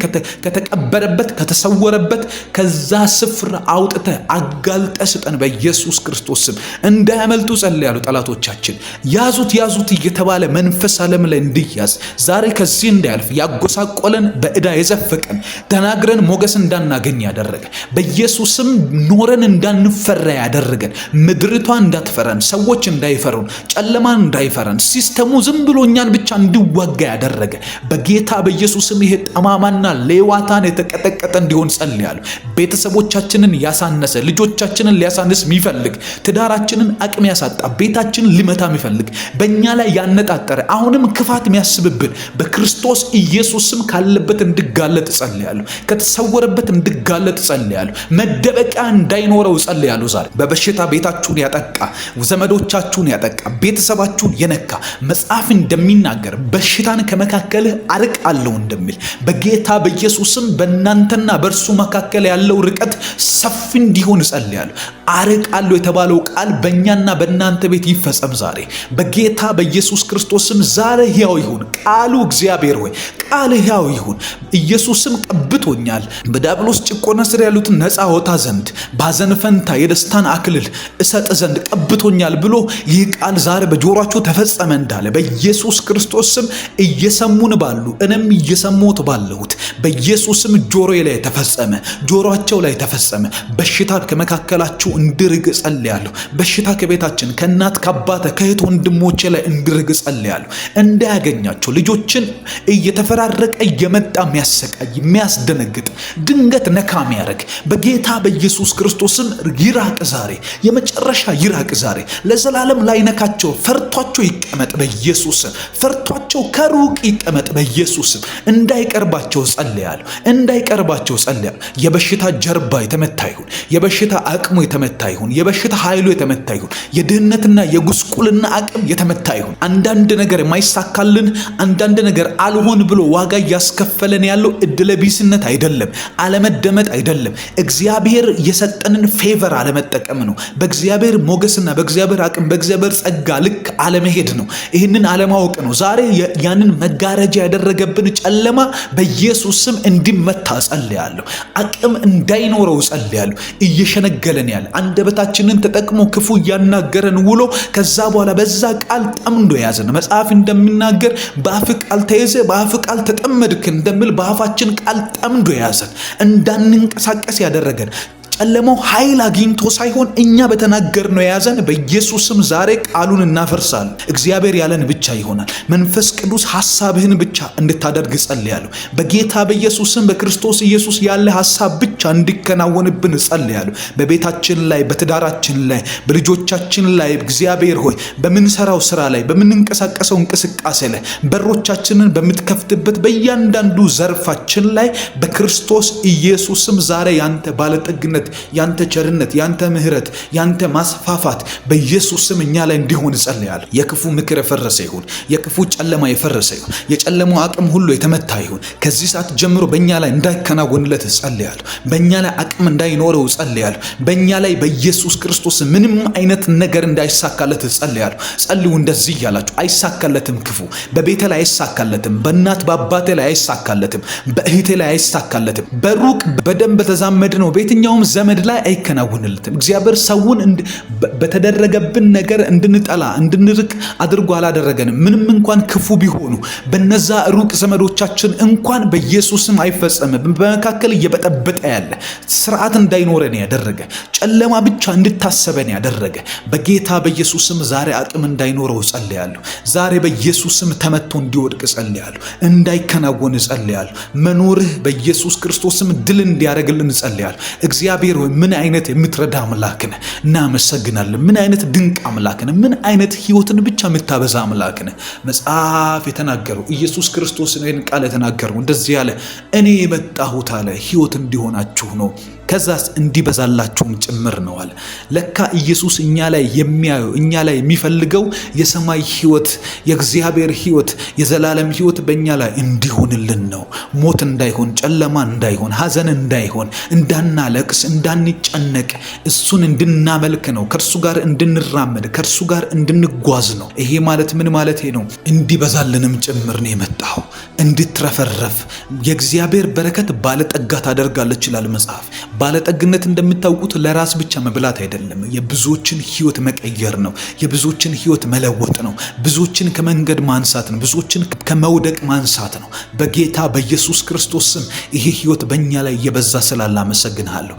ከተቀበረበት ከተሰወረበት ከዛ ስፍራ አውጥተህ አጋልጠ ስጠን በኢየሱስ ክርስቶስ ስም። እንዳያመልጡ ጸልያለሁ። ጠላቶቻችን ያዙት ያዙት እየተባለ መንፈስ ዓለም ላይ እንዲያዝ ዛሬ ከዚህ እንዳያልፍ ያጎሳቆለን፣ በዕዳ የዘፈቀን፣ ተናግረን ሞገስ እንዳናገኝ ያደረገ፣ በኢየሱስም ኖረን እንዳንፈራ ያደረገን፣ ምድሪቷ እንዳትፈራን፣ ሰዎች እንዳይፈሩን፣ ጨለማን እንዳይፈራን፣ system ኡ ዝም ብሎ እኛን ብቻ እንዲዋጋ ያደረገ በጌታ በኢየሱስም ይሄ ጠማማና ሌዋታን የተቀጠቀጠ እንዲሆን ጸልያለሁ። ቤተሰቦቻችንን ያሳነሰ፣ ልጆቻችንን ሊያሳንስ የሚፈልግ፣ ትዳራችንን አቅም ያሳጣ፣ ቤታችንን ሊመታ የሚፈልግ፣ በእኛ ላይ ያነጣጠረ፣ አሁንም ክፋት የሚያስብብን በክርስቶስ ኢየሱስም ካለበት እንዲጋለጥ ጸልያለሁ። ከተሰወረበት እንዲጋለጥ ጸልያለሁ። መደበቂያ እንዳይኖረው ጸልያለሁ። ዛሬ በበሽታ ቤታችሁን ያጠቃ፣ ዘመዶቻችሁን ያጠቃ፣ ቤተሰባችሁን የነካ መጽሐፍ እንደሚናገር በሽታን ከመካከልህ አርቃለሁ እንደሚል በጌታ በኢየሱስም በእናንተና በእርሱ መካከል ያለው ርቀት ሰፊ እንዲሆን እጸልያለሁ። አርቃለሁ የተባለው ቃል በእኛና በእናንተ ቤት ይፈጸም ዛሬ በጌታ በኢየሱስ ክርስቶስም ዛሬ ሕያው ይሁን ቃሉ። እግዚአብሔር ሆይ ቃል ሕያው ይሁን። ኢየሱስም ቀብቶኛል፣ በዲያብሎስ ጭቆና ስር ያሉትን ነፃ አወጣ ዘንድ፣ ባዘን ፈንታ የደስታን አክሊል እሰጥ ዘንድ ቀብቶኛል ብሎ ይህ ቃል ዛሬ በጆሯችሁ ተፈጸመ እንዳለ በኢየሱስ ክርስቶስ ስም እየሰሙን ባሉ እኔም እየሰሙት ባለሁት በኢየሱስም ጆሮዬ ላይ ተፈጸመ፣ ጆሮአቸው ላይ ተፈጸመ። በሽታ ከመካከላችሁ እንድርግ ጸልያለሁ። በሽታ ከቤታችን ከእናት ከአባተ ከእህት ወንድሞቼ ላይ እንድርግ ጸልያለሁ። እንዳያገኛቸው ልጆችን እየተፈራረቀ እየመጣ የሚያሰቃይ፣ የሚያስደነግጥ፣ ድንገት ነካ የሚያደርግ በጌታ በኢየሱስ ክርስቶስም ይራቅ ዛሬ፣ የመጨረሻ ይራቅ ዛሬ፣ ለዘላለም ላይነካቸው ፈርቷቸው ይቀመጥ በኢየሱስም፣ ፈርቷቸው ከሩቅ ይቀመጥ በኢየሱስም። እንዳይቀርባቸው ጸልያለሁ፣ እንዳይቀርባቸው ጸልያለሁ። የበሽታ ጀርባ የተመታ ይሁን፣ የበሽታ አቅሙ የተመታ ይሁን፣ የበሽታ ኃይሉ የተመታ ይሁን፣ የድህነትና የጉስቁልና አቅም የተመታ ይሁን። አንዳንድ ነገር የማይሳካልን፣ አንዳንድ ነገር አልሆን ብሎ ዋጋ እያስከፈለን ያለው እድለቢስነት አይደለም፣ አለመደመጥ አይደለም፣ እግዚአብሔር የሰጠንን favor አለመጠቀም ነው። በእግዚአብሔር ሞገስና በእግዚአብሔር አቅም በእግዚአብሔር ጸጋ ልክ አለመሄድ ነው። ይህንን አለማወቅ ነው። ዛሬ ያንን መጋረጃ ያደረገብን ጨለማ በኢየሱስ ስም እንዲመታ ጸልያለሁ። አቅም እንዳይኖረው ጸልያለሁ። እየሸነገለን ያለ፣ አንደበታችንን ተጠቅሞ ክፉ እያናገረን ውሎ ከዛ በኋላ በዛ ቃል ጠምዶ የያዘን፣ መጽሐፍ እንደሚናገር በአፍ ቃል ተይዘ በአፍ ቃል ተጠመድክ እንደሚል በአፋችን ቃል ጠምዶ የያዘን፣ እንዳንንቀሳቀስ ያደረገን ጨለማው ኃይል አግኝቶ ሳይሆን እኛ በተናገርነው የያዘን በኢየሱስም ዛሬ ቃሉን እናፈርሳለን። እግዚአብሔር ያለን ብቻ ይሆናል። መንፈስ ቅዱስ ሐሳብህን ብቻ እንድታደርግ እጸልያለሁ። በጌታ በኢየሱስም በክርስቶስ ኢየሱስ ያለ ሐሳብ ብቻ እንዲከናወንብን እጸልያለሁ። በቤታችን ላይ፣ በትዳራችን ላይ፣ በልጆቻችን ላይ እግዚአብሔር ሆይ በምንሰራው ስራ ላይ፣ በምንንቀሳቀሰው እንቅስቃሴ ላይ፣ በሮቻችንን በምትከፍትበት በእያንዳንዱ ዘርፋችን ላይ በክርስቶስ ኢየሱስም ዛሬ ያንተ ባለጠግነት፣ ያንተ ቸርነት፣ ያንተ ምሕረት፣ ያንተ ማስፋፋት በኢየሱስም እኛ ላይ እንዲሆን እጸልያለሁ። የክፉ ምክር የፈረሰ ይሁን። የክፉ ጨለማ የፈረሰ ይሁን። የጨለማው አቅም ሁሉ የተመታ ይሁን። ከዚህ ሰዓት ጀምሮ በእኛ ላይ እንዳይከናወንለት እጸልያለሁ። በእኛ ላይ አቅም እንዳይኖረው እጸልያለሁ። በእኛ ላይ በኢየሱስ ክርስቶስ ምንም አይነት ነገር እንዳይሳካለት እጸልያለሁ። ጸልዩ እንደዚህ እያላችሁ። አይሳካለትም። ክፉ በቤቴ ላይ አይሳካለትም። በእናት በአባቴ ላይ አይሳካለትም። በእህቴ ላይ አይሳካለትም። በሩቅ በደም በተዛመድ ነው በየትኛውም ዘመድ ላይ አይከናወንለትም። እግዚአብሔር ሰውን በተደረገብን ነገር እንድንጠላ እንድንርቅ አድርጎ አላደረገንም። ምንም እንኳን ክፉ ቢሆኑ በነዛ ሩቅ ዘመዶቻችን እንኳን በኢየሱስም አይፈጸምም። በመካከል እየበጠበጠ ያለ፣ ስርዓት እንዳይኖረን ያደረገ፣ ጨለማ ብቻ እንድታሰበን ያደረገ በጌታ በኢየሱስም ዛሬ አቅም እንዳይኖረው እጸልያለሁ። ዛሬ በኢየሱስም ተመቶ እንዲወድቅ እጸልያለሁ። እንዳይከናወን እጸልያለሁ። መኖርህ በኢየሱስ ክርስቶስም ድል እንዲያደርግልን እጸልያለሁ። እግዚአብሔር ሆይ፣ ምን አይነት የምትረዳ አምላክ ነህ! እናመሰግናለን። ምን አይነት ድንቅ አምላክ ነህ! ምን አይነት ህይወትን ብቻ የምታበዛ አምላክ ነህ! መጽሐፍ የተናገረው፣ ኢየሱስ ክርስቶስ ይህን ቃል የተናገረው እንደዚህ ያለ፣ እኔ የመጣሁት አለ ህይወት እንዲሆናችሁ ነው፣ ከዛስ እንዲበዛላችሁም ጭምር ነው አለ። ለካ ኢየሱስ እኛ ላይ የሚያየው፣ እኛ ላይ የሚፈልገው የሰማይ ህይወት፣ የእግዚአብሔር ህይወት፣ የዘላለም ህይወት በእኛ ላይ እንዲሆንልን ነው። ሞት እንዳይሆን፣ ጨለማ እንዳይሆን፣ ሐዘን እንዳይሆን፣ እንዳናለቅስ፣ እንዳንጨነቅ፣ እሱን እንድናመልክ ነው። ከእርሱ ጋር እንድንራመድ፣ ከእርሱ ጋር እንድንጓዝ ነው። ይሄ ማለት ምን ማለት ነው? እንዲበዛልንም ጭምር ነው የመጣው። እንድትረፈረፍ የእግዚአብሔር በረከት ባለጠጋ ታደርጋለች ይላል መጽሐፍ። ባለጠግነት እንደምታውቁት ለራስ ብቻ መብላት አይደለም። የብዙዎችን ህይወት መቀየር ነው። የብዙዎችን ህይወት መለወጥ ነው። ብዙዎችን ከመንገድ ማንሳት ነው። ብዙዎችን ከመውደቅ ማንሳት ነው። በጌታ በኢየሱስ ክርስቶስ ስም ይሄ ህይወት በእኛ ላይ እየበዛ ስላለ አመሰግንሃለሁ።